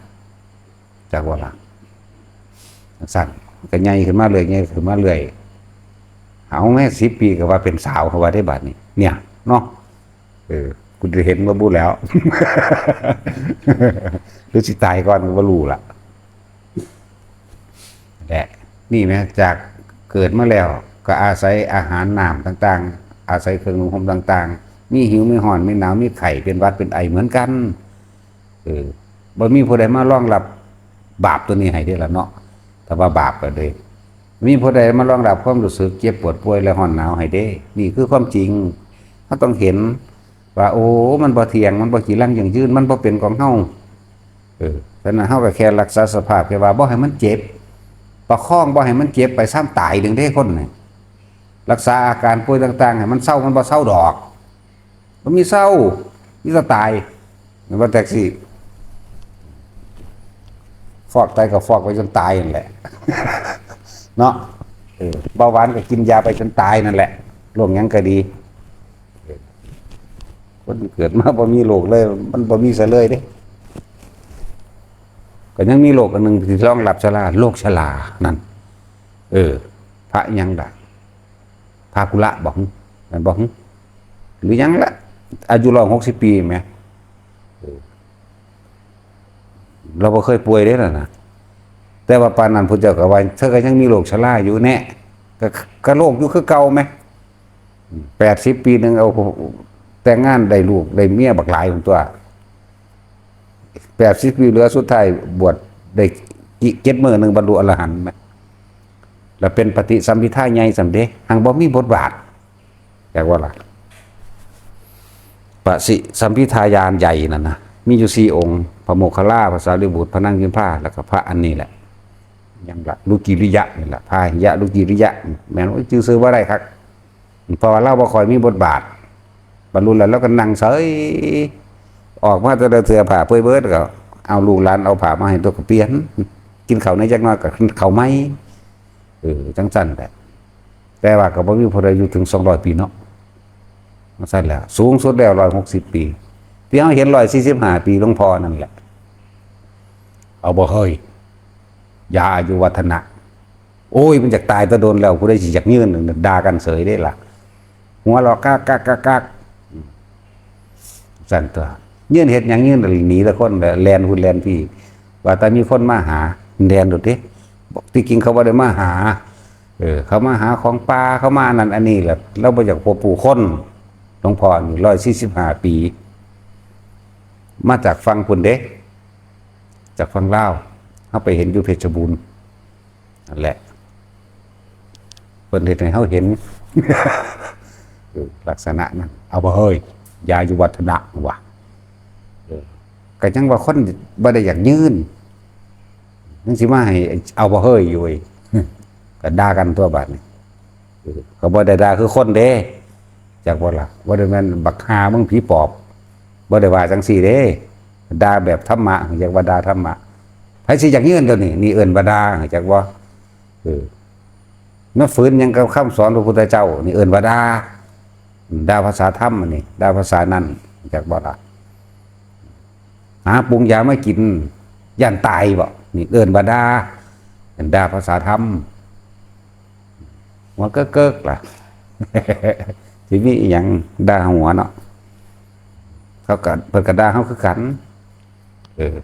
จักว่าล่ะ ซั่น ก็ใหญ่ขึ้นมาเรื่อย ใหญ่ขึ้นมาเรื่อย เอาแม่ สิบปีก็ว่าเป็นสาว เขาว่าได้บัดนี้ เนี่ย เนาะ เออ กูจะเห็นว่าบุแล้ว หรือสิตายก่อนก็บ่รู้ล่ะ แหละ นี่แหม จากเกิดมาแล้ว ก็อาศัยอาหารน้ำต่างๆ อาศัยเครื่องนุ่งห่มต่างๆ มีหิว มีร้อน มีหนาว มีไข้ เป็นหวัด เป็นไอเหมือนกัน เออ บ่มีผู้ใดมารองรับบาปตัวนี้ให้เด้ล่ะเนาะ แต่ว่าบาปก็เด้ มีผู้ใดมารองรับความรู้สึกเจ็บปวดป่วยและร้อนหนาวให้เด้ นี่คือความจริง เราต้องเห็นว่า โอ้ มันบ่เที่ยง มันบ่จีรังยั่งยืน มันบ่เป็นของเรา เออ ฉะนั้นเราก็แค่รักษาสภาพ แค่ว่าบ่ให้มันเจ็บ ประคองบ่ให้มันเจ็บไปซ้ำตายหนึ่งเด้คนนี่ รักษาอาการป่วยต่างๆ ให้มันเซา มันบ่เซาดอก บ่มีเซา มีแต่ตาย แม่นบ่แท็กซี่ ฟอกไตก็ฟอกไปจนตายนั่นแหละ เนาะ เออ เบาหวานก็กินยาไปจนตายนั่นแหละ โรคหยังก็ดี เออ คนเกิดมาบ่มีโรคเลย มันบ่มีซะเลยเด้ ก็ยังมีโรคอันหนึ่งที่รองรับชรา โรคชรานั่น เออ พระหยังล่ะ พระกุละบอก แม่นบอก หรือหยังละ อายุร้อยหกสิบปีแหม เออ เราบ่เคยป่วยเด้ล่ะนะ แต่ว่าปานนั้นพุทธเจ้าก็ว่า เธอก็ยังมีโรคชราอยู่แน่ ก็ ก็โรคอยู่คือเก่าแหม แปดสิบปีหนึ่งเอา แต่งงานได้ลูกได้เมียบักหลายคนตัว แปดสิบปีเหลือสุดท้ายบวชได้เจ็ดมื้อหนึ่งบรรลุอรหันต์แหม แล้วเป็นปฏิสัมภิทาใหญ่ส่ำเด้ หังบ่มีบทบาท จักว่าล่ะ ปฏิสัมภิทาญาณใหญ่นั่นนะ มีอยู่สี่องค์ พระโมคคัลลา พระสารีบุตร พระนางพิมพา แล้วก็พระอันนี้แหละ ยังละ ลุกิริยะนี่แหละ พาหิยะลุกิริยะ แม่นว่าชื่อซื้อว่าได้ครับ เพราะว่าเราบ่ค่อยมีบทบาท บรรลุแล้วเราก็นั่งเฉย ออกมาแต่ละเทื่อผ้าเปื่อยเบิดก็เอาลูกหลานเอาผ้ามาให้ตัวก็เปลี่ยน กินข้าวในจักหน่อยก็เข้าใหม่ เออ จังซั่นแหละ แต่ว่าก็บ่มีผู้ใดอยู่ถึงสองร้อยปีเนาะ จังซั่นแหละ สูงสุดแล้วร้อยหกสิบปี ที่เฮาเห็นร้อยสี่สิบห้าปีหลวงพ่อนั่นแหละ เอาบ่เฮ้ย ยาอายุวัฒนะ โอ้ย มันอยากตายแตะโดนแล้ว ผู้ใดสิอยากยืน ด่ากันเสยได้ล่ะ หัวเราะกักกักกักกัก ซั่นตัว ยืนเฮ็ดหยัง ยืนหนีแต่คน แล่นหุ่นแล่นพี่ ว่าแต่มีคนมาหา แล่นโลดเด้ ที่จริงเขาบ่ได้มาหา เออ เขามาหาของป่า เขามาอันนั้นอันนี้แหละ เราบ่อยากพบผู้คน หลวงพ่อนี่ร้อยสี่สิบห้าปี มาจากฝั่งพุ้นเด้ จากฝั่งลาว เฮาไปเห็นอยู่เพชรบูรณ์ นั่นแหละ เพิ่นเฮ็ดให้เฮาเห็น เออ ลักษณะนั้น เอาบ่เฮ้ย ยาอายุวัฒนะว่ะ เออ ก็ยังว่าคนบ่ได้อยากยืน มันสิมาให้เอาบ่เฮ้ยอยู่เว้ย ก็ด่ากันตัวบาดนี้ เออ ก็บ่ได้ด่าคือคนเด้ จักบ่ล่ะ บ่ได้แม่นบักห่ามึงผีปอบ บ่ได้ว่าจังซี่เด้ ด่าแบบธรรมะ จักว่าด่าธรรมะ ไผสิอยากยืนตัวนี้ นี่เอิ้นว่าด่า จักบ่ เออ มาฝืนหยังกับคำสอนพระพุทธเจ้า นี่เอิ้นว่าด่า ด่าภาษาธรรมอันนี้ ด่าภาษานั้น จักบ่ล่ะ หาปรุงยามากิน ย่านตายบ่ นี่เอิ้นว่าด่า ด่าภาษาธรรม หัวเกิกๆล่ะ สิมีอีหยังด่าหัวเนาะ เขาก็ เพิ่นก็ด่าเฮาคือกัน เออ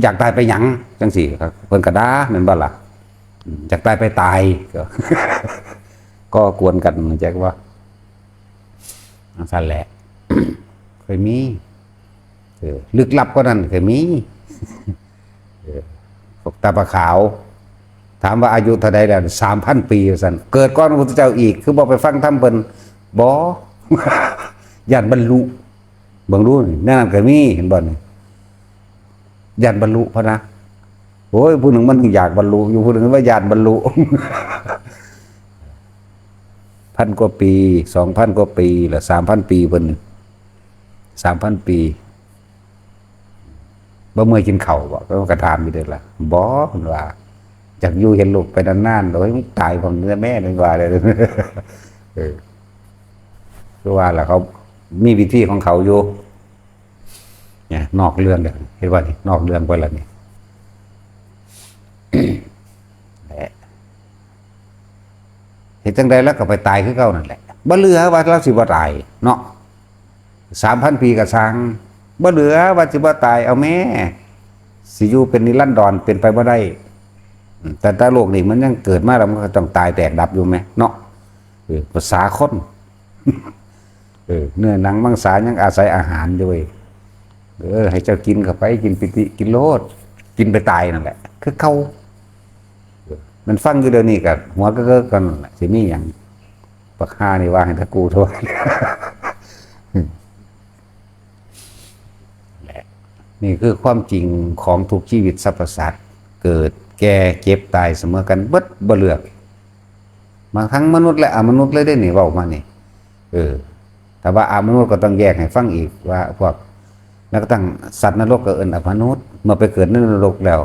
อยากตายไปหยัง จังซี่ครับ เพิ่นก็ด่าแม่นบ่ล่ะ อืม อยากตายไปตาย ก็ ก็กวนกัน จักว่า จังซั่นแหละ เคยมี เออ ลึกลับกว่านั้นเคยมี เออ พวกตาปลาขาว ถามว่าอายุเท่าใดแล้ว สามพันปี ว่าซั่น เกิดก่อนพระพุทธเจ้าอีก คือบ่ไปฟังธรรมเพิ่น บ่ ย่านบรรลุ เบิ่งดูนี่ แนวนั้นก็มี เห็นบ่นี่ ย่านบรรลุพะนะ โอ้ย ผู้หนึ่งมันอยากบรรลุอยู่ ผู้หนึ่งว่าย่านบรรลุ พันกว่าปี สองพันกว่าปี ละ สามพันปีเพิ่น สามพันปี บ่เมื่อยกินข้าวบ่ เพิ่นก็ถามอยู่เด้อล่ะ บ่ เพิ่นว่า อยากอยู่เห็นลูกไปนานๆ โอ้ย มึงตายพร้อมเด้อแม่ เพิ่นว่าเด้อ เออ คือว่าล่ะ เขามีวิธีของเขาอยู่ เนี่ย นอกเรื่องแล้ว เห็นบ่นี่ นอกเรื่องไปแล้วนี่ แหละ เฮ็ดจั่งใดแล้วก็ไปตายคือเก่านั่นแหละ บ่เหลือว่าเราสิบ่ตายเนาะ สามพันปีก็ซ่าง บ่เหลือว่าสิบ่ตาย เอาแม่ สิอยู่เป็นนิรันดรเป็นไปบ่ได้ อืม แต่ แต่โลกนี้มันยังเกิดมาแล้วมันก็ต้องตายแตกดับอยู่แหมเนาะ เออ ภาษาคน เออ เนื้อหนังมังสายังอาศัยอาหารอยู่เว้ย เออ ให้เจ้ากินเข้าไป กินปิติ กินโลด กินไปตายนั่นแหละ คือเก่า เออ มันฟังอยู่เดี๋ยวนี้ก็หัวเกิกๆกันนั่นแหละ สิมีหยัง บักห่านี่ว่าให้ตะกูโทษ แหละ นี่คือความจริงของทุกชีวิตสรรพสัตว์ เกิด แก่ เจ็บ ตาย เสมอกันเบิด บ่เลือก มาทั้งมนุษย์และอมนุษย์เลยเด้นี่ เว้ามานี่ เออ ถ้าว่าอมนุษย์ก็ต้องแยกให้ฟังอีกว่าพวก แม้กระทั่งสัตว์นรกก็เอิ้นอมนุษย์ เมื่อไปเกิดในนรกแล้ว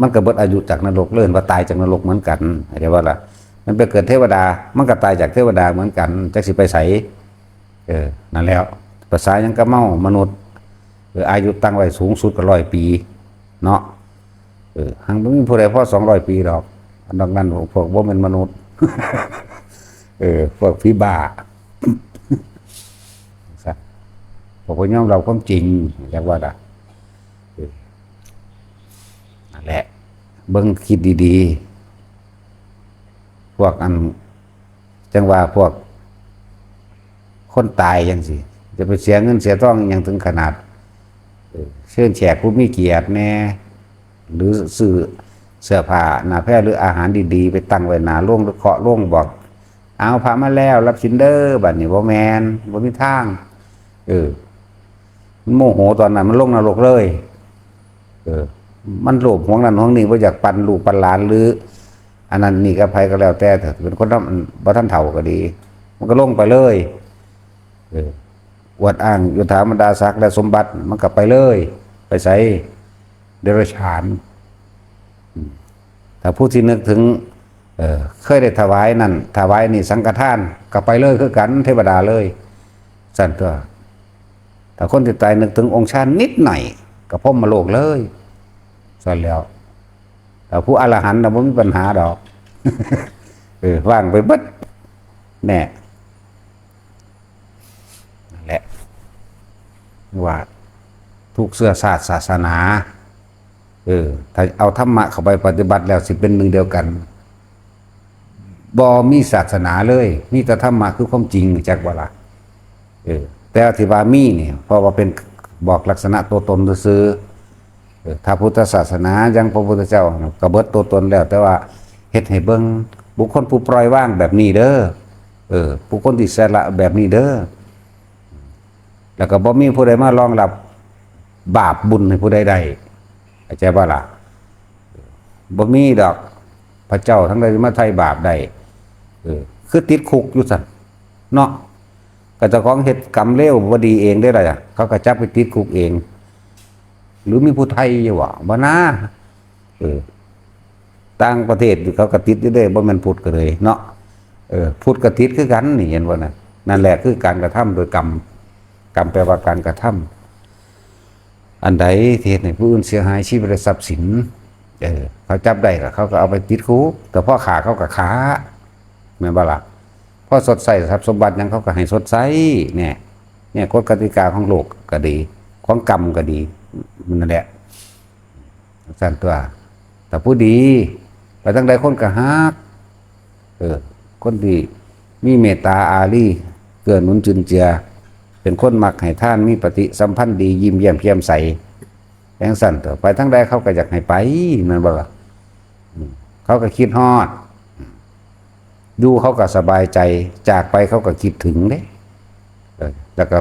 มันก็เบิดอายุจากนรกเลย ว่าตายจากนรกเหมือนกัน เข้าใจบ่ล่ะ มันไปเกิดเทวดา มันก็ตายจากเทวดาเหมือนกัน จักสิไปไส เออ นั่นแหล้ว ภาษาหยังกับเฮามนุษย์ เออ อายุตั้งไว้สูงสุดก็ร้อยปี เนาะ เออ หังบ่มีผู้ใดพอสองร้อยปีดอก อันนอกนั้นพวกบ่แม่นมนุษย์ เออ พวกผีบ้า พวกบ่ยอมรับความจริง จักว่าล่ะ เออ นั่นแหละ เบิ่งคิดดีๆ พวกอัน จั่งว่าพวก คนตายจั่งซี้ จะไปเสียเงินเสียทองหยังถึงขนาด เออ เชิญแขกผู้มีเกียรติแหน่ หรือซื้อเสื้อผ้าหน้าแพรหรืออาหารดีๆ ไปตั้งไว้หน้าโลงหรือเคาะโลงบอก "เอาพระมาแล้ว รับศีลเด้อ" บัดนี้บ่แม่น บ่มีทาง เออ มันโมโหตอนนั้น มันลงนรกเลย เออ มันโลภหวงนั่นหวงนี่ บ่อยากปันลูกปันหลานหรือ อันนั้นนี่กับไผก็แล้วแต่ ถ้าเป็นคนทำ บ่ทันเฒ่าก็ดี มันก็ลงไปเลย เออ อวดอ้างยศถาบรรดาศักดิ์และสมบัติ มันก็ไปเลย ไปไส เดรัจฉาน อืม ถ้าผู้ที่นึกถึง เออ เคยได้ถวายนั่น ถวายนี่สังฆทาน ก็ไปเลยคือกัน เทวดาเลย ซั่นตั๊ว ถ้าคนที่ตายนึกถึงองค์ฌานนิดหน่อย ก็พรหมโลกเลย ซั่นแล้ว แต่ผู้อรหันต์น่ะบ่มีปัญหาดอก เออ ว่างไปเบิด แน่ นั่นแหละ ว่าทุกเชื้อชาติศาสนา เออ ถ้าเอาธรรมะเข้าไปปฏิบัติแล้วสิเป็นหนึ่งเดียวกัน บ่มีศาสนาเลย มีแต่ธรรมะคือความจริง จักบ่ล่ะ เออ แต่ที่ว่ามีนี่ เพราะว่าเป็นบอกลักษณะตัวตนซื่อๆ เออ ถ้าพุทธศาสนา อย่างพระพุทธเจ้าก็เบิดตัวตนแล้ว แต่ว่าเฮ็ดให้เบิ่งบุคคลผู้ปล่อยวางแบบนี้เด้อ เออ บุคคลที่สละแบบนี้เด้อ แล้วก็บ่มีผู้ใดมารองรับบาปบุญให้ผู้ใดได้ เข้าใจบ่ล่ะ บ่มีดอก พระเจ้าทั้งหลายมาไถ่บาปได้ เออ คือติดคุกอยู่ซั่น เนาะ ก็เจ้าของเฮ็ดกรรมเลวบ่ดีเองเด้ล่ะ เขาก็จับไปติดคุกเอง หรือมีผู้ไถ่อยู่บ่ บ่นะ เออ ต่างประเทศเขาก็ติดอยู่เด้ บ่แม่นพุทธก็เลยเนาะ เออ พุทธก็ติดคือกันนี่ เห็นบ่นะ นั่นแหละคือการกระทำโดยกรรม กรรมแปลว่าการกระทำ อันใดที่เฮ็ดให้ผู้อื่นเสียหายชีวิตและทรัพย์สิน เออ เขาจับได้ก็เขาก็เอาไปติดคุก แต่พอฆ่าเขาก็ฆ่า แม่นบ่ล่ะ พอชดใช้ทรัพย์สมบัติหยังเขาก็ให้ชดใช้ เนี่ย เนี่ยกฎกติกาของโลกก็ดี ของกรรมก็ดี มันนั่นแหละ ซั่นตั๊ว แต่ผู้ดี ไปทางใดคนก็ฮัก เออ คนที่มีเมตตาอารี เกื้อหนุนจุนเจือ เป็นคนมักให้ทาน มีปฏิสัมพันธ์ดี ยิ้มแย้มแจ่มใส จั่งซั่นตั๊ว ไปทางใดเขาก็อยากให้ไป แม่นบ่ล่ะ อืม เขาก็คิดฮอด อยู่เขาก็สบายใจ จากไปเขาก็คิดถึงเด้ เออ แล้วก็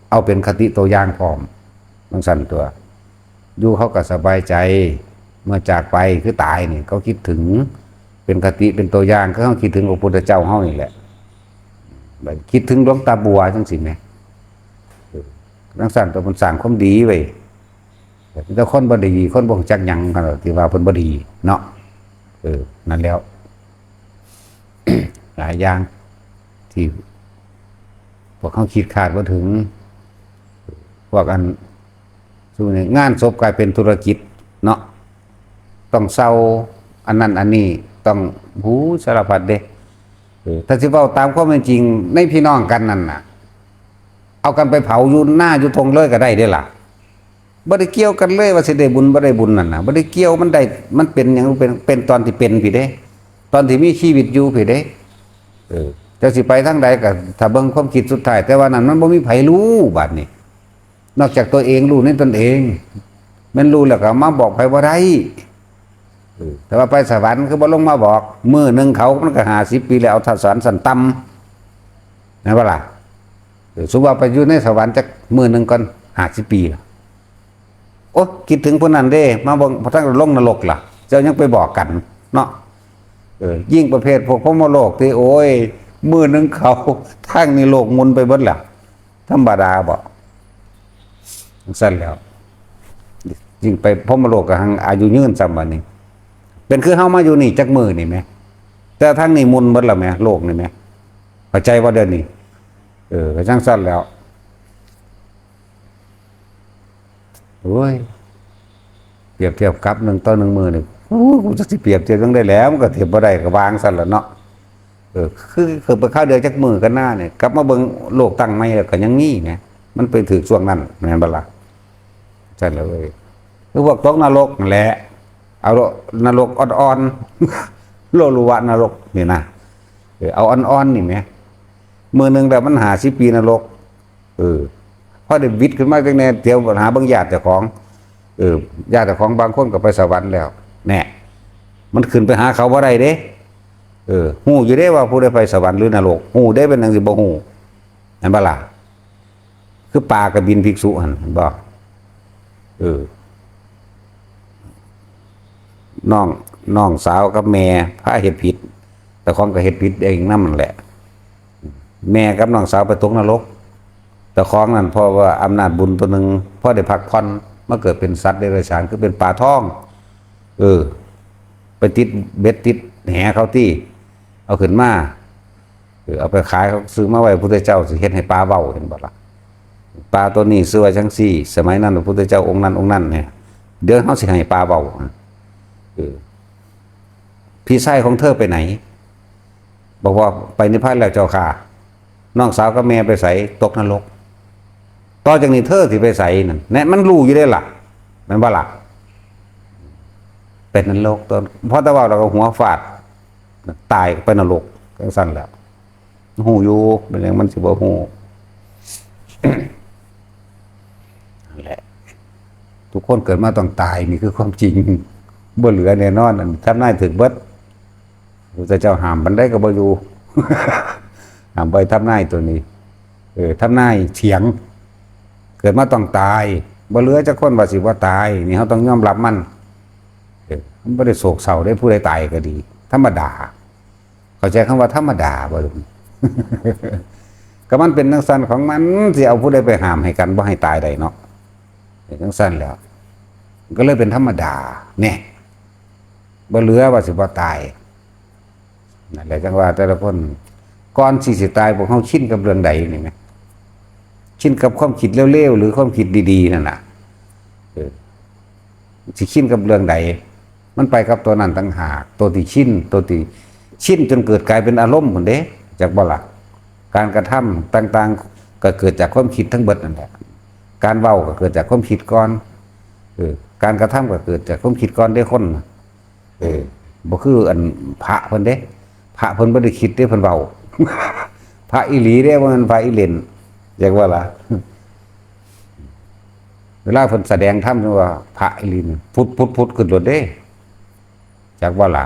เอาเป็นคติตัวอย่างพร้อม จั่งซั่นตั๊ว อยู่เขาก็สบายใจ เมื่อจากไปคือตายนี่ เขาคิดถึง เป็นคติเป็นตัวอย่าง คือเขาคิดถึงพระพุทธเจ้าเฮานี่แหละ บัดคิดถึงหลวงตาบัวจั่งซี้แหม เออ จั่งซั่นตั๊ว มันสร้างความดีไว้ แต่คนบ่ดี คนบ่รู้จักหยัง ที่ว่าเพิ่นบ่ดีเนาะ เออ นั่นแล้ว หลายอย่าง ที่พวกเขาคิดคาดบ่ถึง พวกอัน ซุมื้อนี้งานศพกลายเป็นธุรกิจเนาะ ต้องเซาอันนั้นอันนี้ ต้อง หู สารพัดเด้ เออ ถ้าสิเว้าตามความเป็นจริง ในพี่น้องกันนั่นน่ะ เอากันไปเผาอยู่นาอยู่ทงเลยก็ได้เด้ล่ะ บ่ได้เกี่ยวกันเลยว่าสิได้บุญบ่ได้บุญนั่นน่ะ บ่ได้เกี่ยว มันได้ มันเป็นหยัง เป็น เป็นตอนที่เป็นพี้เด้ ตอนที่มีชีวิตอยู่พี้เด้ เออ เจ้าสิไปทางใดก็ถ้าเบิ่งความคิดสุดท้าย แต่ว่านั่นมันบ่มีไผรู้ บัดนี้ นอกจากตัวเองรู้ในตนเอง แม่นรู้แล้วก็มาบอกไผบ่ได้ เออ แต่ว่าไปสวรรค์คือบ่ลงมาบอก มื้อหนึ่งเขามันก็ห้าสิบปีแล้ว เอาถ้าสวรรค์ชั้นต่ำ แม่นบ่ล่ะ เออ สมมุติว่าไปอยู่ในสวรรค์จักมื้อหนึ่งก่อน ห้าสิบปีล่ะ โอ้ คิดถึงผู้นั้นเด้ มาเบิ่ง พอทั้งลงนรกล่ะ เจ้ายังไปบอกกันเนาะ เออ ยิ่งประเภทพวกพรหมโลกที่ โอ้ย มื้อหนึ่งเขา ทางนี้โลกหมุนไปเบิดแล้ว ธรรมดาบ่ จั่งซั่นแล้ว ยิ่งไปพรหมโลกก็หังอายุยืนซ้ำบัดนี้ เป็นคือเฮามาอยู่นี่จักมื้อนี่แหม แต่ทางนี้หมุนหมดแล้วแหม โลกนี่แหม เข้าใจบ่เดี๋ยวนี้ เออ ก็จั่งซั้นแล้ว โอ้ย เปรียบเทียบกับหนึ่งต่อหนึ่งมื้อนี่ โอ้ย กูจักสิเปรียบเทียบจั่งใดแล้ว มันก็เทียบบ่ได้ ก็วางซั้นล่ะเนาะ เออ คือ คือไปคราวเดียวจักมื้อกันหน้านี่ กลับมาเบิ่งโลกตั้งใหม่แล้วก็ยังมีแหม มันไปถืกช่วงนั้น แม่นบ่ล่ะ ซั่นล่ะเว้ย คือพวกตกนรกนั่นแหละ เอานรกอ่อนๆ โลลุวะนรกนี่นะ เออ เอาอ่อนๆนี่แหม มื้อหนึ่งแล้วมันห้าสิบปีนรก เออ พอได้หวิดขึ้นมาจั่งแน่ เดี๋ยวหาเบิ่งญาติเจ้าของ เออ ญาติเจ้าของบางคนก็ไปสวรรค์แล้ว แน่ มันขึ้นไปหาเขาบ่ได้เด้ เออ ฮู้อยู่เด้ว่าผู้ใดไปสวรรค์หรือนรก ฮู้เด้ เป็นหยังสิบ่ฮู้ แม่นบ่ล่ะ คือปลากระบินภิกษุหั่น เห็นบ่ เออ น้อง น้องสาวกับแม่พาเฮ็ดผิด เจ้าของก็เฮ็ดผิดเองนำนั่นแหละ แม่กับน้องสาวไปตกนรก เจ้าของนั่นเพราะว่าอำนาจบุญตัวหนึ่ง พอได้พักผ่อน มาเกิดเป็นสัตว์เดรัจฉาน คือเป็นปลาทอง เออ ไปติดเบ็ดติดแหเขาตี้ เอาขึ้นมา เออ เอาไปขาย เขาซื้อมาไว้ พุทธเจ้าสิเฮ็ดให้ปลาเว้า เห็นบ่ล่ะ ปลาตัวนี้ชื่อว่าจั่งซี่ สมัยนั้นพระพุทธเจ้าองค์นั้นองค์นั้นเนี่ย เดี๋ยวเฮาสิให้ปลาเว้า เออ พี่ชายของเธอไปไหน บอกว่าไปนิพพานแล้วเจ้าค่ะ น้องสาวกับแม่ไปไส ตกนรก ต่อจากนี้เธอสิไปไสนั่น แน่ มันรู้อยู่เด้ล่ะ แม่นบ่ล่ะ เป็นนรกตอน พอแต่เว้าแล้วก็หัวฟาด ตายไปนรก จั่งซั้นแหล้ว ฮู้อยู่ เป็นหยังมันสิบ่ฮู้ นั่นแหละ ทุกคนเกิดมาต้องตาย นี่คือความจริง บ่เหลือแน่นอน อันทำนายถืกเบิด พระพุทธเจ้าห้ามปานใดก็บ่อยู่ ห้ามบ่ให้ทำนายตัวนี้ เออ ทำนายเถียง เกิดมาต้องตาย บ่เหลือจักคนว่าสิบ่ตาย นี่เฮาต้องยอมรับมัน เออ มันบ่ได้โศกเศร้าเด้ ผู้ใดตายก็ดี ธรรมดา เข้าใจคำว่าธรรมดาบ่ลุง ก็มันเป็นจั่งซั้นของมัน สิเอาผู้ใดไปห้ามให้กันบ่ให้ตายได้เนาะ เป็นจั่งซั้นแหล้ว ก็เลยเป็นธรรมดา แน่ บ่เหลือว่าสิบ่ตาย นั่นแหละจั่งว่าแต่ละคน ก่อนสิสิตาย พวกเฮาชินกับเรื่องใดนี่แหม ชินกับความคิดเลวๆ หรือความคิดดีๆ นั่นน่ะ เออ สิชินกับเรื่องใด มันไปกับตัวนั้นต่างหาก ตัวที่ชิน ตัวที่ชินจนเกิดกลายเป็นอารมณ์พุ้นเด้ จักบ่ล่ะ การกระทำต่างๆ ก็เกิดจากความคิดทั้งเบิดนั่นแหละ การเว้าก็เกิดจากความคิดก่อน เออ การกระทำก็เกิดจากความคิดก่อนเด้คนน่ะ เออ บ่คืออันพระเพิ่นเด้ พระเพิ่นบ่ได้คิดเด้ เพิ่นเว้า พระอีหลีเด้ บ่แม่นพระอีเล่น จักว่าล่ะ เวลาเพิ่นแสดงธรรมจั่งว่าพระอีหลีนี่ พุดๆๆ ขึ้นโลดเด้ จักว่าล่ะ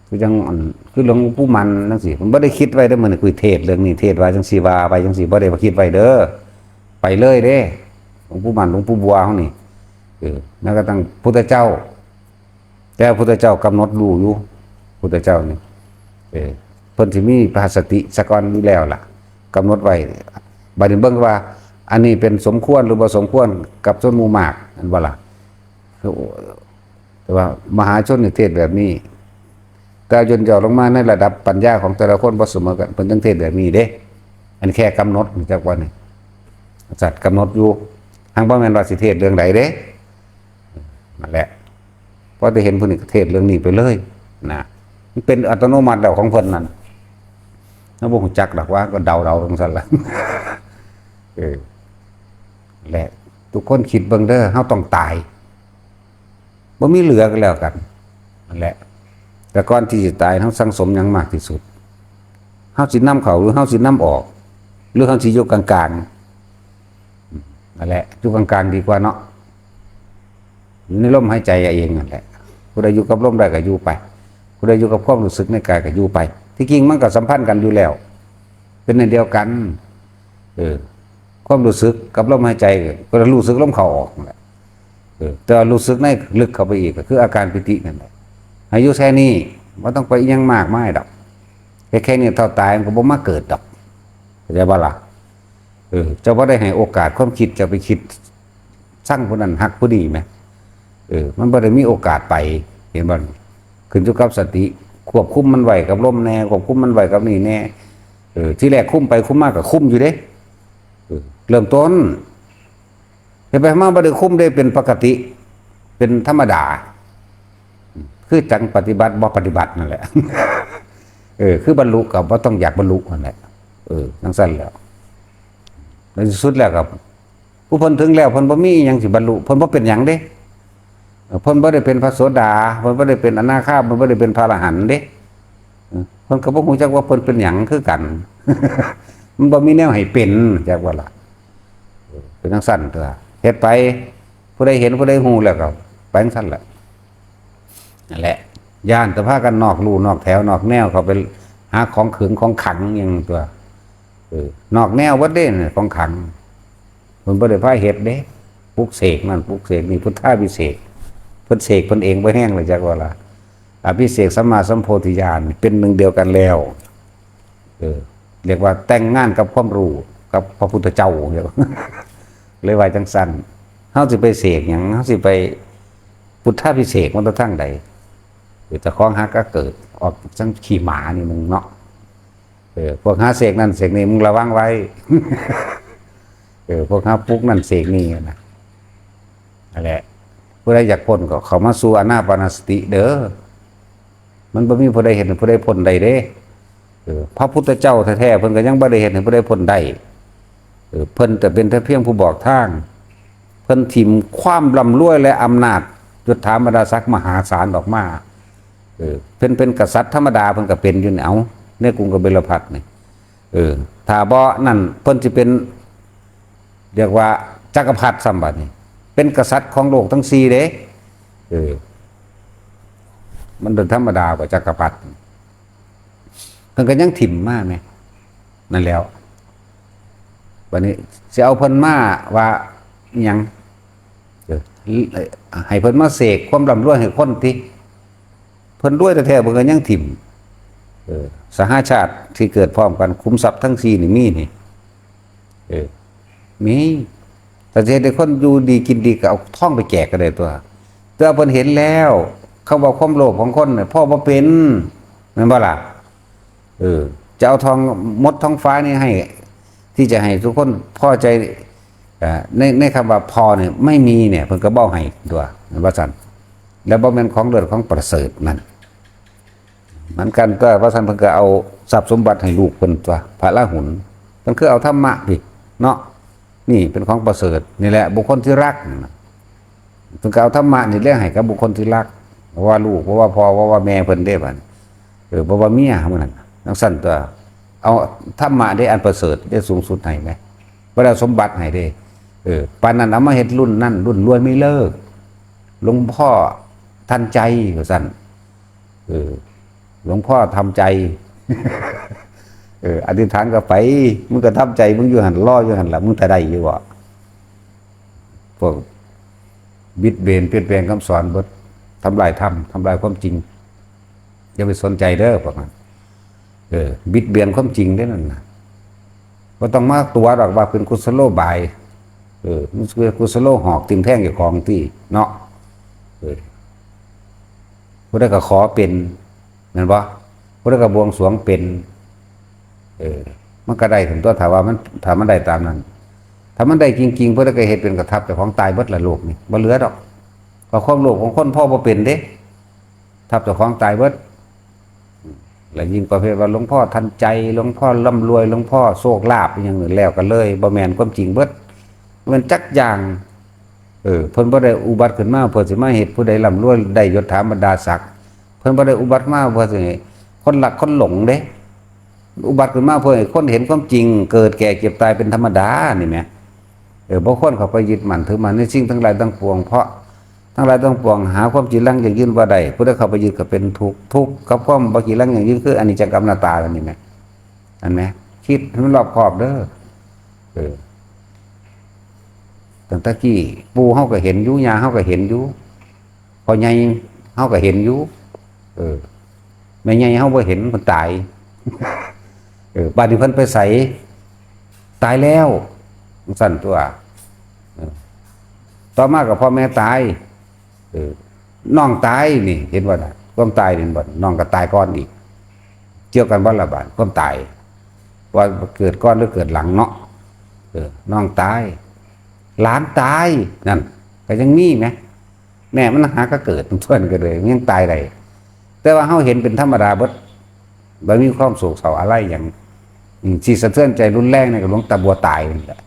คือจั่งอัน คือหลวงปู่มันจั่งซี้ เพิ่นบ่ได้คิดไว้เด้ มื้อนี้คุยเทศน์เรื่องนี้ เทศน์ว่าจั่งซี้ ว่าไปจั่งซี้ บ่ได้ว่าคิดไว้เด้อ ไปเลยเด้ หลวงปู่มัน หลวงปู่บัวเฮานี่ เออ แม้กระทั่งพุทธเจ้า แต่พุทธเจ้ากำหนดรู้อยู่ พุทธเจ้านี่ เออ เพิ่นสิมีพระสติสะก่อนอยู่แล้วล่ะ กำหนดไว้ บัดนี้เบิ่งว่า อันนี้เป็นสมควรหรือบ่สมควรกับชนหมู่มาก แม่นบ่ล่ะ แต่ว่ามหาชนนี่เทศน์แบบนี้ แต่ย่นย่อลงมาในระดับปัญญาของแต่ละคนบ่เสมอกัน เพิ่นจั่งเทศน์แบบนี้เด้ อันแค่กำหนด จักว่านี่ สัตว์กำหนดอยู่ หากบ่แม่นว่าสิเทศน์เรื่องใดเด้ นั่นแหละ พอแต่เห็นผู้นี้ก็เทศน์เรื่องนี้ไปเลย นะ มันเป็นอัตโนมัติแล้วของเพิ่นนั่น เฮาบ่ฮู้จักดอกว่าก็เดาๆ จั่งซั้นล่ะ เออ แหละ ทุกคนคิดเบิ่งเด้อ เฮาต้องตาย บ่มีเหลือก็แล้วกัน นั่นแหละ แต่ก่อนที่สิตาย เฮาสั่งสมหยังมากที่สุด เฮาสินำเข้าหรือเฮาสินำออก หรือเฮาสิอยู่กลางๆ นั่นแหละ อยู่กลางๆ ดีกว่าเนาะ อยู่ในลมหายใจเองนั่นแหละ ผู้ใดอยู่กับลมได้ก็อยู่ไป ผู้ใดอยู่กับความรู้สึกในกายก็อยู่ไป ที่จริงมันก็สัมพันธ์กันอยู่แล้ว เป็นอันเดียวกัน เออ ความรู้สึกกับลมหายใจ ก็รู้สึกลมเข้าออกนั่นแหละ เออ แต่ว่ารู้สึกในลึกเข้าไปอีกก็คืออาการปีตินั่นแหละ ให้อยู่แค่นี้ บ่ต้องไปอิหยังมากมายดอก แค่ แค่นี้เท่าตายมันก็บ่มาเกิดดอก เข้าใจบ่ล่ะ เออ เจ้าบ่ได้ให้โอกาสความคิดเจ้าไปคิด ซังผู้นั้นฮักผู้นี้แหม เออ มันบ่ได้มีโอกาสไป เห็นบ่ ขึ้นอยู่กับสติ ควบคุมมันไว้กับลมแน่ ควบคุมมันไว้กับนี่แน่ เออ ที่แรกคุมไปคุมมาก็คุมอยู่เด้ เออ เริ่มต้น เฮ็ดไปมาบ่ได้คุมได้เป็นปกติ เป็นธรรมดา คือจังปฏิบัติบ่ปฏิบัตินั่นแหละ เออ คือบรรลุก็บ่ต้องอยากบรรลุนั่นแหละ เออ จังซั่นแหล้ว ในที่สุดแล้วก็ ผู้เพิ่นถึงแล้วเพิ่นบ่มีอิหยังสิบรรลุ เพิ่นบ่เป็นหยังเด้ เออ เพิ่นบ่ได้เป็นพระโสดา เพิ่นบ่ได้เป็นอนาคา เพิ่นบ่ได้เป็นพระอรหันต์เด้ เออ เพิ่นก็บ่ฮู้จักว่าเพิ่นเป็นหยังคือกัน มันบ่มีแนวให้เป็น จักว่าล่ะ เออ เป็นจังซั่นตัว เฮ็ดไป ผู้ใดเห็นผู้ใดฮู้แล้วก็ไปจังซั่นแหละ นั่นแหละ ย้านแต่พากันนอกลู่นอกแถวนอกแนว เข้าไปหาของขึงของขังอย่างตัว เออ นอกแนวเบิดเด้ ของขัง เพิ่นบ่ได้พาเฮ็ดเด้ ปลุกเสกนั่นปลุกเสกนี่ พุทธาภิเษก เพิ่นเสกเพิ่นเองบ่แห้งเลยจักว่าล่ะ อภิเษกสัมมาสัมโพธิญาณเป็นหนึ่งเดียวกันแล้ว เออ เรียกว่าแต่งงานกับความรู้ กับพระพุทธเจ้า เลยว่าจังซั่น เฮาสิไปเสกหยัง เฮาสิไปพุทธาภิเษกมันจะทางใด เออ เจ้าของหากะเกิด ออกจังขี้หมานี่มึงเนาะ เออ พวกหาเสกนั่นเสกนี่มึงระวังไว้ เออ พวกหาปลุกนั่นเสกนี่นะ นั่นแหละ ผู้ใดอยากพ้นก็เข้ามาสู่อานาปานสติเด้อ มันบ่มีผู้ใดเฮ็ดให้ผู้ใดพ้นได้เด้ เออ พระพุทธเจ้าแท้ๆ เพิ่นก็ยังบ่ได้เฮ็ดให้ผู้ใดพ้นได้ เออ เพิ่นแต่เป็นแต่เพียงผู้บอกทาง เพิ่นถิ่มความร่ำรวยและอำนาจยศถาบรรดาศักดิ์มหาศาลออกมา เออ เพิ่นเป็นกษัตริย์ธรรมดา เพิ่นก็เป็นอยู่นี่ เอ้า ในกรุงกบิลพัสดุ์นี่ เออ ถ้าบ่นั่นเพิ่นสิเป็น เรียกว่าจักรพรรดิซ้ำบัดนี้ เป็นกษัตริย์ของโลกทั้งสี่เด้ เออ มันเป็นธรรมดากว่าจักรพรรดิ เพิ่นก็ยังถิ่มมาแหม นั่นแล้ว บัดนี้สิเอาเพิ่นมาว่าอิหยัง เออ ให้เพิ่นมาเสกความร่ำรวยให้คนติ เพิ่นรวยแท้ๆ เพิ่นก็ยังถิ่ม เออ สหาชาติที่เกิดพร้อมกัน ขุมทรัพย์ทั้งสี่นี่มีนี่ เออ มี ถ้าสิเฮ็ดให้คนอยู่ดีกินดีก็เอาทองไปแจกก็ได้ตัว แต่เพิ่นเห็นแล้ว คำว่าความโลภของคนเนี่ย พอบ่เป็น แม่นบ่ล่ะ เออ จะเอาทองหมดท้องฟ้านี่ให้ ที่จะให้ทุกคนพอใจ เอ่อ ใน ในคำว่าพอเนี่ย ไม่มีเนี่ย เพิ่นก็บ่ให้ตัว แม่นว่าซั่น แล้วบ่แม่นของเลิศของประเสริฐนั่น เหมือนกันตัว ว่าซั่น เพิ่นก็เอาทรัพย์สมบัติให้ลูกเพิ่นตัว พระราหุล เพิ่นคือเอาธรรมะพี่ เนาะ นี่เป็นของประเสริฐ นี่แหละบุคคลที่รัก เพิ่นก็เอาธรรมะนี่แหละให้กับบุคคลที่รัก เพราะว่าลูก เพราะว่าพ่อ เพราะว่าแม่เพิ่นเด้บัดนี้ เออ เพราะว่าเมียมันนั่น จังซั่นตัว เอาธรรมะเด้อันประเสริฐเด้สูงสุดให้แหม บ่ได้เอาสมบัติให้เด้ เออ ปานนั้นเอามาเฮ็ดรุ่นนั่น รุ่นรวยไม่เลิก หลวงพ่อทันใจ ว่าซั่น เออ หลวงพ่อทำใจ เออ อธิษฐานก็ไป มึงก็ทำใจ มึงอยู่หั่น รออยู่หั่นล่ะ มึงจะได้อยู่บ่ พวกบิดเบนเปลี่ยนแปลงคำสอนเบิด ทำลายธรรม ทำลายความจริง อย่าไปสนใจเด้อพวกนั้น เออ บิดเบียนความจริงเด้อนั่นน่ะ บ่ต้องมาตั๋วดอกว่าเป็นกุศโลบาย เออ มันเป็นกุศโลหอกทิ่มแทงเจ้าของที่เนาะ เออ ผู้ใดก็ขอเป็น แม่นบ่ ผู้ใดก็บวงสรวงเป็น เออ มันก็ได้ถึงตัว ถ้าว่ามัน ถ้ามันได้ตามนั้น ถ้ามันได้จริงๆ ผู้ใดก็เฮ็ดเป็น กระทับเจ้าของตายเบิดละโลกนี่ บ่เหลือดอก ก็ความโลภของคนพอบ่เป็นเด้ ทับเจ้าของตายเบิด และยิ่งประเภทว่าหลวงพ่อทันใจ หลวงพ่อร่ำรวย หลวงพ่อโชคลาภอิหยังนี่แล้วก็เลย บ่แม่นความจริงเบิด บ่แม่นจักอย่าง เออ เพิ่นบ่ได้อุบัติขึ้นมาเพื่อสิมาเฮ็ดผู้ใดร่ำรวยได้ยศถาบรรดาศักดิ์ เพิ่นบ่ได้อุบัติมาเพื่อสิให้คนรักคนหลงเด้ อุบัติขึ้นมาเพื่อให้คนเห็นความจริง เกิดแก่เจ็บตายเป็นธรรมดานี่แหม เออ บ่ควรเข้าไปยึดมั่นถือมั่นในสิ่งทั้งหลายทั้งปวง เพราะทั้งหลายทั้งปวงหาความจีรังยั่งยืนบ่ได้ ผู้ใดเข้าไปยึดก็เป็นทุกข์ ทุกข์กับความบ่จีรังยั่งยืนคืออนิจจังกับอนัตตานี่แหม อันแหม คิดให้มันรอบคอบเด้อ เออ ตั้งแต่กี้ปู่เฮาก็เห็นอยู่ ย่าเฮาก็เห็นอยู่ พ่อใหญ่เฮาก็เห็นอยู่ เออ แม่ใหญ่เฮาบ่เห็น เพิ่นตาย เออ บัดนี้เพิ่นไปไส ตายแล้ว จั่งซั่นตัว เออ ต่อมาก็พ่อแม่ตาย เออ น้องตายนี่ เห็นบ่น่ะ ความตายนี่บ่ น้องก็ตายก่อนอีก เกี่ยวกันบ่ล่ะบาด ความตาย ว่าเกิดก่อนหรือเกิดหลังเนาะ เออ น้องตาย หลานตาย นั่น ก็ยังมีแหม แม่มันหาก็เกิด เพิ่นก็เลยยังตายได้ แต่ว่าเฮาเห็นเป็นธรรมดาเบิด บ่มีความโศกเศร้าอะไรหยัง อืม ที่สะเทือนใจรุนแรงนี่ก็หลวงตาบัวตายนี่แหละ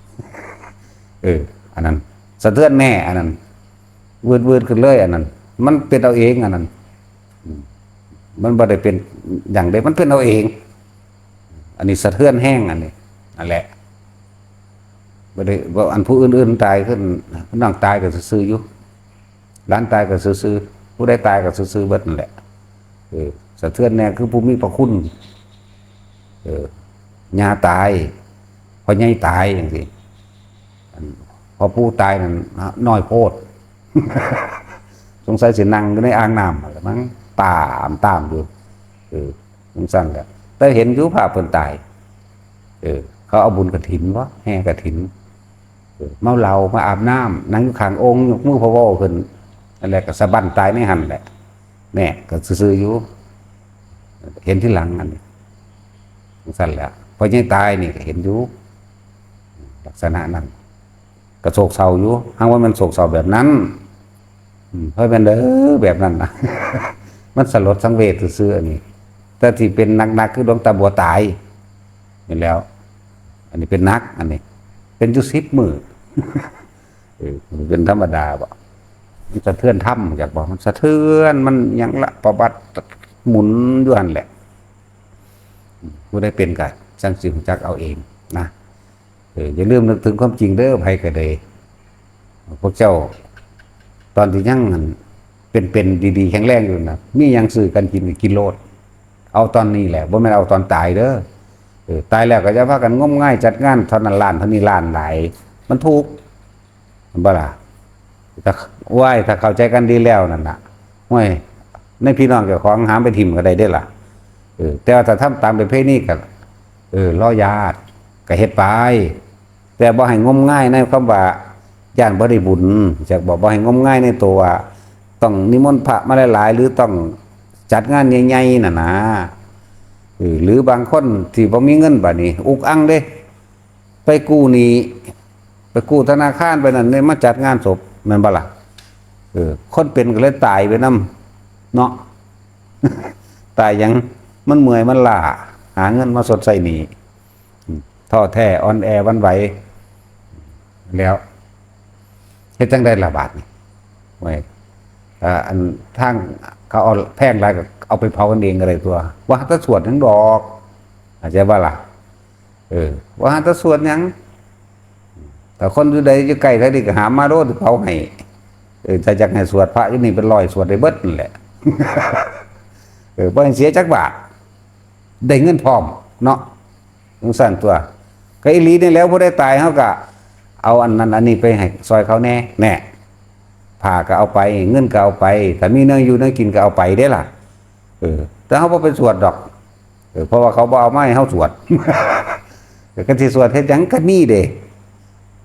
เออ อันนั้น สะเทือนแน่ อันนั้น วืดๆขึ้นเลย อันนั้น มันเป็นเอาเอง อันนั้น อืม มันบ่ได้เป็นหยังเด้ มันเป็นเอาเอง อันนี้สะเทือนแฮง อันนี้ นั่นแหละ บ่ได้ บ่ อันผู้อื่นๆตายขึ้น น้องตายก็ซื่อๆอยู่ หลานตายก็ซื่อๆ ผู้ใดตายก็ซื่อๆเบิดนั่นแหละ เออ สะเทือนแน่คือผู้มีพระคุณ เออ ย่าตาย พ่อใหญ่ตายจังซี่ อัน พ่อปู่ตายนั่นน้อยโพด สงสัยสินั่งอยู่ในอ่างน้ำนั่นแหละมั้ง ตามตามอยู่ เออ จังซั่นแหละ แต่เห็นอยู่ภาพเพิ่นตาย เออ เขาเอาบุญกฐินบ่ แห่กฐิน เออ เมาเหล้ามาอาบน้ำ นั่งอยู่ข้างโอ่ง ยกมือพะวอขึ้น นั่นแหละก็สะบั้นตายในหั่นแหละ แน่ ก็ซื่อๆอยู่ เห็นทีหลังอันนี้ จังซั่นแหละ พ่อใหญ่ตายนี่ก็เห็นอยู่ ลักษณะนั้น ก็โศกเศร้าอยู่ หากว่ามันโศกเศร้าแบบนั้น อืม เพราะแม่นเด้อแบบนั้นนะ มันสลดสังเวชซื่อๆ อันนี้ แต่ที่เป็นหนักๆ คือหลวงตาบัวตาย เห็นแล้ว อันนี้เป็นหนัก อันนี้ เป็นอยู่สิบมื้อ เออ มันเป็นธรรมดาบ่ มันสะเทือนธรรม อยากบอกมันสะเทือน มันหยังละ ประวัติหมุนอยู่หั่นแหละ ผู้ใดเป็นก็จั่งสิรู้จักเอาเองนะ เออ อย่าลืมนึกถึงความจริงเด้อ ไผก็ได้ พวกเจ้า ตอนที่ยังเป็นๆ ดีๆ แข็งแรงอยู่นะ มีหยังซื้อกันกินก็กินโลด เอาตอนนี้แหละ บ่แม่นเอาตอนตายเด้อ เออ ตายแล้วก็อย่าพากันงมงายจัดงานเท่านั้นล้าน เท่านี้ล้านหลาย มันทุกข์ แม่นบ่ล่ะ ถ้า ว้าย ถ้าเข้าใจกันดีแล้วนั่นน่ะ ห้วย ในพี่น้องเจ้าของหามไปถิ่มก็ได้เด้ล่ะ เออ แต่ว่าถ้าทำตามประเพณีก็ เออ รอญาติก็เฮ็ดไป แต่บ่ให้งมงายในคำว่าย้านบ่ได้บุญ จักบ่ บ่ให้งมงายในตัวว่าต้องนิมนต์พระมาหลายๆ หรือต้องจัดงานใหญ่ๆ น่ะนะ เออ หรือบางคนที่บ่มีเงินบัดนี้ อุกอังเด้ ไปกู้หนี้ ไปกู้ธนาคารไปนั่นเนี่ยมาจัดงานศพ แม่นบ่ล่ะ เออ คนเป็นก็เลยตายไปนำ เนาะ ตายหยัง มันเมื่อยมันล้า หาเงินมาชดใช้หนี้ อืม ท้อแท้อ่อนแอหวั่นไหว แล้ว เฮ็ดจั่งใดล่ะบาดนี้ โอ้ย อ่า อันทางเขาเอาแพงหลายก็เอาไปเผากันเองก็ได้ตัว ว่าแต่สวดหยังดอก เข้าใจบ่ล่ะ เออ ว่าแต่สวดหยัง ถ้าคนอยู่ใดอยู่ใกล้เท่านี้ก็หามาโลดเผาให้ เออ ถ้าอยากให้สวดพระอยู่นี่เป็นร้อยสวดได้เบิดนั่นแหละ เออ บ่ให้เสียจักบาท ได้เงินพร้อมเนาะ จั่งซั่นตัว ก็อีหลีนี่แหล้ว ผู้ใดตายเฮาก็เอาอันนั้นอันนี้ไปให้ซอยเขาแหน่ แหน่ ผ้าก็เอาไป เงินก็เอาไป ถ้ามีแนวอยู่แนวกินก็เอาไปเด้ล่ะ เออ แต่เฮาบ่ไปสวดดอก เออ เพราะว่าเขาบ่เอามาให้เฮาสวด ก็สิสวดเฮ็ดหยัง ก็นี่เด้